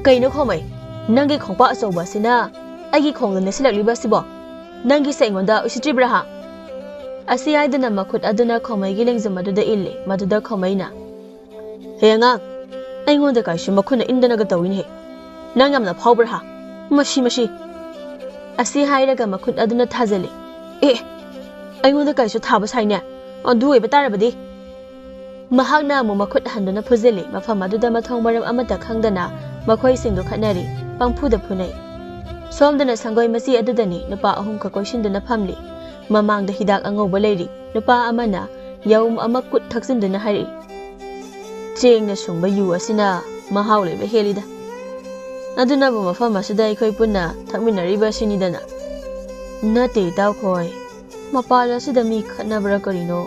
"ꯀꯩꯅꯣ ꯈꯣꯃꯩ, ꯅꯪꯒꯤ ꯈꯣꯡꯄꯥꯛ ꯑꯆꯧꯕ ꯑꯁꯤꯅ ꯑꯩꯒꯤ ꯈꯣꯡꯗ ꯅꯦꯠꯁꯤꯜꯂꯛꯂꯤꯕ ꯑꯁꯤꯕꯣ? ꯅꯪꯒꯤꯁꯦ ꯑꯩꯉꯣꯟꯗ ꯎꯁꯤꯠꯇ꯭ꯔꯤꯕ꯭ꯔꯥ ꯍꯥ?" ꯑꯁꯤ ꯍꯥꯏꯗꯨꯅ ꯃꯈꯨꯠ ꯑꯗꯨꯅ ꯈꯣꯃꯩꯒꯤ ꯂꯦꯡꯖꯨꯝ ꯑꯗꯨꯗ ꯏꯜꯂꯤ꯫ ꯃꯗꯨꯗ ꯈꯣꯃꯩꯅ, "ꯍꯦ ꯑꯉꯥꯡ, ꯑꯩꯉꯣꯟꯗ ꯀꯥꯏꯁꯨ ꯃꯈꯨꯠꯅ ꯏꯟꯗꯅꯒ ꯇꯧꯏꯅꯦꯍꯦ꯫ ꯅꯪ ꯌꯥꯝꯅ ꯐꯥꯎꯕ꯭ꯔꯥ ꯍꯥ? ꯃꯁꯤ, ꯃꯁꯤ!" ꯑꯁꯤ ꯍꯥꯏꯔꯒ ꯃꯈꯨꯠ ꯑꯗꯨꯅ ꯊꯥꯖꯤꯜꯂꯤ꯫ "ꯑꯦ, ꯑꯩꯉꯣꯟꯗ ꯀꯥꯏꯁꯨ ꯊꯥꯕ ꯁꯥꯏꯅꯦ꯫ ꯑꯗꯨ ꯑꯣꯏꯕ ꯇꯥꯔꯕꯗꯤ?" ꯃꯍꯥꯛꯅ ꯑꯃꯨꯛ ꯃꯈꯨꯠ ꯍꯟꯗꯨꯅ ꯐꯨꯖꯤꯜꯂꯤ꯫ ꯃꯐꯝ ꯑꯗꯨꯗ ꯃꯊꯣꯡ ꯃꯔꯝ ꯑꯃꯠꯇ ꯈꯪꯗꯅ ꯃꯈꯣꯏꯁꯤꯡꯗꯨ ꯈꯠꯅꯔꯤ, ꯄꯪꯐꯨꯗ ꯐꯨꯅꯩ꯫ ꯁꯣꯝꯗꯅ ꯁꯪꯒꯣꯏ ꯃꯆꯤ ꯑꯗꯨꯗꯅꯤ ꯅꯨꯄꯥ ꯑꯍꯨꯝꯈꯛ ꯀꯣꯏꯁꯤꯟꯗꯨꯅ ꯐꯝꯂꯤ꯫ ꯃꯃꯥꯡꯗ ꯍꯤꯗꯥꯛ ꯑꯉꯧꯕ ꯂꯩꯔꯤ꯫ ꯅꯨꯄꯥ ꯑꯃꯅ ꯌꯥꯎꯝ ꯑꯃ ꯀꯨꯠ ꯊꯛꯆꯤꯟꯗꯨꯅ ꯍꯥꯏꯔꯛꯏ, "ꯆꯦꯡꯅ ꯁꯨꯡꯕ ꯌꯨ ꯑꯁꯤꯅ ꯃꯍꯥꯎ ꯂꯩꯕ ꯍꯦꯜꯂꯤꯗ꯫ ꯑꯗꯨꯅꯕꯨ ꯃꯐꯝ ꯑꯁꯤꯗ ꯑꯩꯈꯣꯏ ꯄꯨꯟꯅ ꯊꯛꯃꯤꯟꯅꯔꯤꯕ ꯑꯁꯤꯅꯤꯗꯅ꯫" "ꯅꯠꯇꯦ ꯏꯇꯥꯎꯈꯣꯏ, ꯃꯄꯥꯟ ꯑꯁꯤꯗ ꯃꯤ ꯈꯠꯅꯕ꯭ꯔꯥ ꯀꯔꯤꯅꯣ?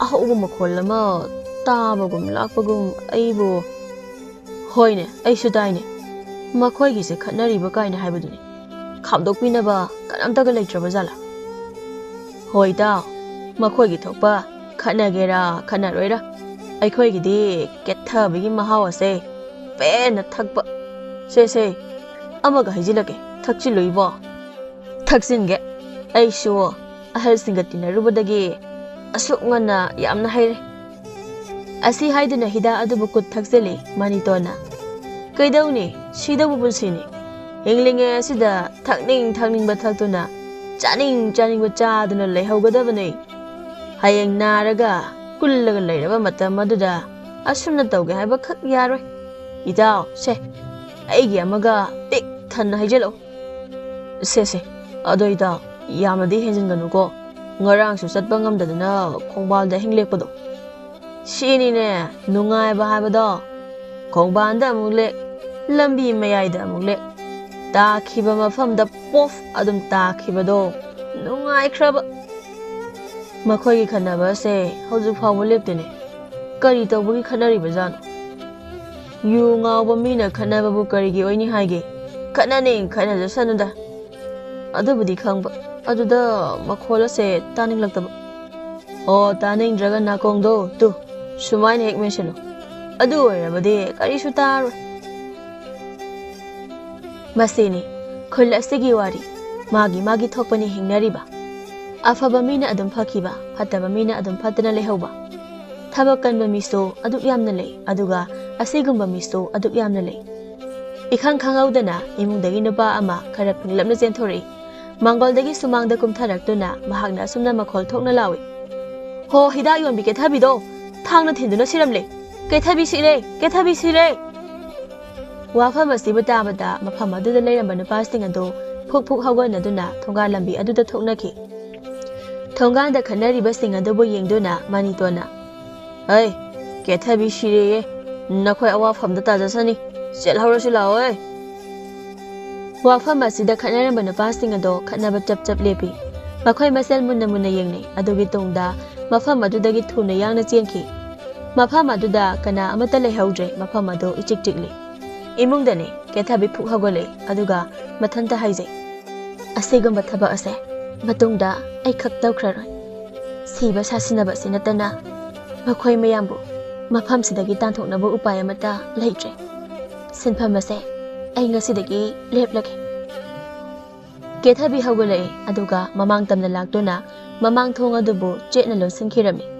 ꯑꯍꯧꯕ ꯃꯈꯣꯜ ꯑꯃ ꯇꯥꯕꯒꯨꯝ ꯂꯥꯛꯄꯒꯨꯝ ꯑꯩꯕꯨ꯫" "ꯍꯣꯏꯅꯦ, ꯑꯩꯁꯨ ꯇꯥꯏꯅꯦ꯫ ꯃꯈꯣꯏꯒꯤꯁꯦ ꯈꯠꯅꯔꯤꯕ ꯀꯥꯏꯅ ꯍꯥꯏꯕꯗꯨꯅꯤ꯫ ꯈꯥꯝꯗꯣꯛꯄꯤꯅꯕ ꯀꯅꯥꯝꯇꯒ ꯂꯩꯇ꯭ꯔꯕ ꯖꯥꯠꯂꯥ?" "ꯍꯣꯏ ꯏꯇꯥꯎ, ꯃꯈꯣꯏꯒꯤ ꯊꯣꯛꯄ ꯈꯠꯅꯒꯦꯔꯥ ꯈꯠꯅꯔꯣꯏꯔꯥ, ꯑꯩꯈꯣꯏꯒꯤꯗꯤ ꯀꯦꯠꯊꯕꯒꯤ ꯃꯍꯥꯎ ꯑꯁꯦ ꯄꯦꯟꯅ ꯊꯛꯄ꯫ ꯁꯦ ꯁꯦ, ꯑꯃꯒ ꯍꯩꯖꯤꯜꯂꯛꯀꯦ, ꯊꯛꯆꯤꯜꯂꯨ ꯏꯕꯣ꯫" "ꯊꯛꯆꯤꯟꯒꯦ꯫ ꯑꯩꯁꯨ ꯑꯍꯜꯁꯤꯡꯒ ꯇꯤꯟꯅꯔꯨꯕꯗꯒꯤ ꯑꯁꯨꯛ ꯉꯟꯅ ꯌꯥꯝꯅ ꯍꯩꯔꯦ꯫" ꯑꯁꯤ ꯍꯥꯏꯗꯨꯅ ꯍꯤꯗꯥꯛ ꯑꯗꯨꯕꯨ ꯀꯨꯠ ꯊꯛꯆꯤꯜꯂꯤ ꯃꯅꯤꯇꯣꯟꯅ꯫ "ꯀꯩꯗꯧꯅꯤ, ꯁꯤꯗꯧꯕ ꯄꯨꯟꯁꯤꯅꯤ꯫ ꯍꯤꯡꯂꯤꯉꯩ ꯑꯁꯤꯗ ꯊꯛꯅꯤꯡ ꯊꯛꯅꯤꯡꯕ ꯊꯛꯇꯨꯅ, ꯆꯥꯅꯤꯡ ꯆꯥꯅꯤꯡꯕ ꯆꯥꯗꯨꯅ ꯂꯩꯍꯧꯒꯗꯕꯅꯤ꯫ ꯍꯌꯦꯡ ꯅꯥꯔꯒ ꯀꯨꯜꯂꯒ ꯂꯩꯔꯕ ꯃꯇꯝ ꯑꯗꯨꯗ ꯑꯁꯨꯝꯅ ꯇꯧꯒꯦ ꯍꯥꯏꯕꯈꯛ ꯌꯥꯔꯣꯏ꯫ ꯏꯇꯥꯎ, ꯁꯦ, ꯑꯩꯒꯤ ꯑꯃꯒ ꯄꯤꯛ ꯊꯟꯅ ꯍꯩꯖꯤꯜꯂꯛꯎ꯫" "ꯁꯦ, ꯁꯦ, ꯑꯗꯣ ꯏꯇꯥꯎ, ꯌꯥꯝꯅꯗꯤ ꯍꯦꯟꯖꯤꯟꯒꯅꯨꯀꯣ꯫ ꯉꯔꯥꯡꯁꯨ ꯆꯠꯄ ꯉꯝꯗꯗꯅ ꯈꯣꯡꯕꯥꯜꯗ ꯍꯤꯡ ꯂꯦꯛꯄꯗꯣ꯫ ꯁꯤꯅꯤꯅꯦ ꯅꯨꯡꯉꯥꯏꯕ ꯍꯥꯏꯕꯗꯣ꯫ ꯈꯣꯡꯕꯥꯜꯗ ꯑꯃꯨꯛ ꯂꯦꯛ, ꯂꯝꯕꯤ ꯃꯌꯥꯏꯗ ꯑꯃꯨꯛ ꯂꯦꯛ, ꯇꯥꯈꯤꯕ ꯃꯐꯝꯗ ꯄꯣꯐ ꯑꯗꯨꯝ ꯇꯥꯈꯤꯕꯗꯣ ꯅꯨꯡꯉꯥꯏꯈ꯭ꯔꯕ꯫" ꯃꯈꯣꯏꯒꯤ ꯈꯠꯅꯕ ꯑꯁꯦ ꯍꯧꯖꯤꯛ ꯐꯥꯎꯕ ꯂꯦꯞꯇꯦꯅꯦ꯫ ꯀꯔꯤ ꯇꯧꯕꯒꯤ ꯈꯠꯅꯔꯤꯕꯖꯥꯠꯅꯣ? ꯌꯨ ꯉꯥꯎꯕ ꯃꯤꯅ ꯈꯠꯅꯕꯕꯨ ꯀꯔꯤꯒꯤ ꯑꯣꯏꯅꯤ ꯍꯥꯏꯒꯦ? ꯈꯠꯅꯅꯤꯡ ꯈꯠꯅꯖꯁꯅꯨꯗ꯫ ꯑꯗꯨꯕꯨꯗꯤ ꯈꯪꯕ, ꯑꯗꯨꯗ ꯃꯈꯣꯜ ꯑꯁꯦ ꯇꯥꯅꯤꯡꯂꯛꯇꯕ꯫ ꯑꯣ, ꯇꯥꯅꯤꯡꯗ꯭ꯔꯒ ꯅꯥꯀꯣꯡꯗꯣ ꯇꯨ ꯁꯨꯃꯥꯏꯅ ꯍꯦꯛ ꯃꯦꯟꯁꯤꯜꯂꯨ꯫ ꯑꯗꯨ ꯑꯣꯏꯔꯕꯗꯤ ꯀꯔꯤꯁꯨ ꯇꯥꯔꯣꯏ꯫ ꯃꯁꯤꯅꯤ ꯈꯨꯜ ꯑꯁꯤꯒꯤ ꯋꯥꯔꯤ꯫ ꯃꯥꯒꯤ ꯃꯥꯒꯤ ꯊꯣꯛꯄꯅꯤ ꯍꯤꯡꯅꯔꯤꯕ꯫ ꯑꯐꯕ ꯃꯤꯅ ꯑꯗꯨꯝ ꯐꯈꯤꯕ, ꯐꯠꯇꯕ ꯃꯤꯅ ꯑꯗꯨꯝ ꯐꯠꯇꯅ ꯂꯩꯍꯧꯕ꯫ ꯊꯕꯛ ꯀꯟꯕ ꯃꯤꯁꯨ ꯑꯗꯨꯛ ꯌꯥꯝꯅ ꯂꯩ, ꯑꯗꯨꯒ ꯑꯁꯤꯒꯨꯝꯕ ꯃꯤꯁꯨ ꯑꯗꯨꯛ ꯌꯥꯝꯅ ꯂꯩ꯫ ꯏꯈꯪ ꯈꯪꯍꯧꯗꯅ ꯏꯃꯨꯡꯗꯒꯤ ꯅꯨꯄꯥ ꯑꯃ ꯈꯔ ꯄꯤꯡꯂꯞꯅ ꯆꯦꯟꯊꯣꯔꯛꯏ꯫ ꯃꯥꯡꯒꯣꯜꯗꯒꯤ ꯁꯨꯃꯥꯡꯗ ꯀꯨꯝꯊꯔꯛꯇꯨꯅ ꯃꯍꯥꯛꯅ ꯑꯁꯨꯝꯅ ꯃꯈꯣꯜ ꯊꯣꯛꯅ ꯂꯥꯎꯏ, "ꯍꯣ, ꯍꯤꯗꯥꯛ ꯌꯣꯟꯕꯤ ꯀꯦꯊꯕꯤꯗꯣ, ꯊꯥꯡꯅ ꯊꯤꯟꯗꯨꯅ ꯁꯤꯔꯝꯂꯦ꯫ ꯀꯦꯊꯕꯤ ꯁꯤꯔꯦ, ꯀꯦꯊꯕꯤ ꯁꯤꯔꯦ!" ꯋꯥꯐꯝ ꯑꯁꯤꯕꯨ ꯇꯥꯕꯗ ꯃꯐꯝ ꯑꯗꯨꯗ ꯂꯩꯔꯝꯕ ꯅꯨꯄꯥꯁꯤꯡ ꯑꯗꯨ ꯐꯨꯛ ꯐꯨꯛ ꯍꯧꯒꯠꯅꯗꯨꯅ ꯊꯣꯡꯒꯥꯜ ꯂꯝꯕꯤ ꯑꯗꯨꯗ ꯊꯣꯛꯅꯈꯤ꯫ ꯊꯣꯡꯒꯥꯟꯗ ꯈꯠꯅꯔꯤꯕꯁꯤꯡ ꯑꯗꯨꯕꯨ ꯌꯦꯡꯗꯨꯅ ꯃꯅꯤꯇꯣꯟꯅ, "ꯍꯩ, ꯀꯦꯊꯕꯤ ꯁꯤꯔꯦꯌꯦ, ꯅꯈꯣꯏ ꯑꯋꯥꯐꯝꯗ ꯇꯥꯖꯁꯅꯤ, ꯆꯦꯜꯍꯧꯔꯁꯤ ꯂꯥꯛꯑꯣ ꯍꯩ!" ꯋꯥꯐꯝ ꯑꯁꯤꯗ ꯈꯠꯅꯔꯝꯕ ꯅꯨꯄꯥꯁꯤꯡ ꯑꯗꯣ ꯈꯠꯅꯕ ꯆꯞ ꯆꯞ ꯂꯦꯞꯄꯤ꯫ ꯃꯈꯣꯏ ꯃꯁꯦꯜ ꯃꯨꯟꯅ ꯃꯨꯟꯅ ꯌꯦꯡꯅꯩ꯫ ꯑꯗꯨꯒꯤ ꯇꯨꯡꯗ ꯃꯐꯝ ꯑꯗꯨꯗꯒꯤ ꯊꯨꯅ ꯌꯥꯡꯅ ꯆꯦꯟꯈꯤ꯫ ꯃꯐꯝ ꯑꯗꯨꯗ ꯀꯅꯥ ꯑꯃꯠꯇ ꯂꯩꯍꯧꯗ꯭ꯔꯦ꯫ ꯃꯐꯝ ꯑꯗꯨ ꯏꯆꯤꯛ ꯆꯤꯛꯂꯤ꯫ ꯏꯃꯨꯡꯗꯅꯤ꯫ ꯀꯦꯊꯕꯤ ꯐꯨꯛ ꯍꯧꯒꯠꯂꯦ, ꯑꯗꯨꯒ ꯃꯊꯟꯇ ꯍꯥꯏꯖꯩ, "ꯑꯁꯤꯒꯨꯝꯕ ꯊꯕꯛ ꯑꯁꯦ ꯃꯇꯨꯡꯗ ꯑꯩ ꯈꯛ ꯇꯧꯈ꯭ꯔꯔꯣꯏ꯫ ꯁꯤꯕ ꯁꯥꯁꯤꯟꯅꯕ ꯑꯁꯤ ꯅꯠꯇꯅ ꯃꯈꯣꯏ ꯃꯌꯥꯝꯕꯨ ꯃꯐꯝꯁꯤꯗꯒꯤ ꯇꯥꯟꯊꯣꯛꯅꯕ ꯎꯄꯥꯏ ꯑꯃꯠꯇ ꯂꯩꯇ꯭ꯔꯦ꯫ ꯁꯤꯟꯐꯝ ꯑꯁꯦ ꯑꯩ ꯉꯁꯤꯗꯒꯤ ꯂꯦꯞꯂꯒꯦ꯫" ꯀꯦꯊꯕꯤ ꯍꯧꯒꯠꯂꯛꯏ, ꯑꯗꯨꯒ ꯃꯃꯥꯡ ꯇꯝꯅ ꯂꯥꯛꯇꯨꯅ ꯃꯃꯥꯡ ꯊꯣꯡ ꯑꯗꯨꯕꯨ ꯆꯦꯠꯅ ꯂꯣꯟꯁꯤꯟꯈꯤꯔꯝꯃꯤ꯫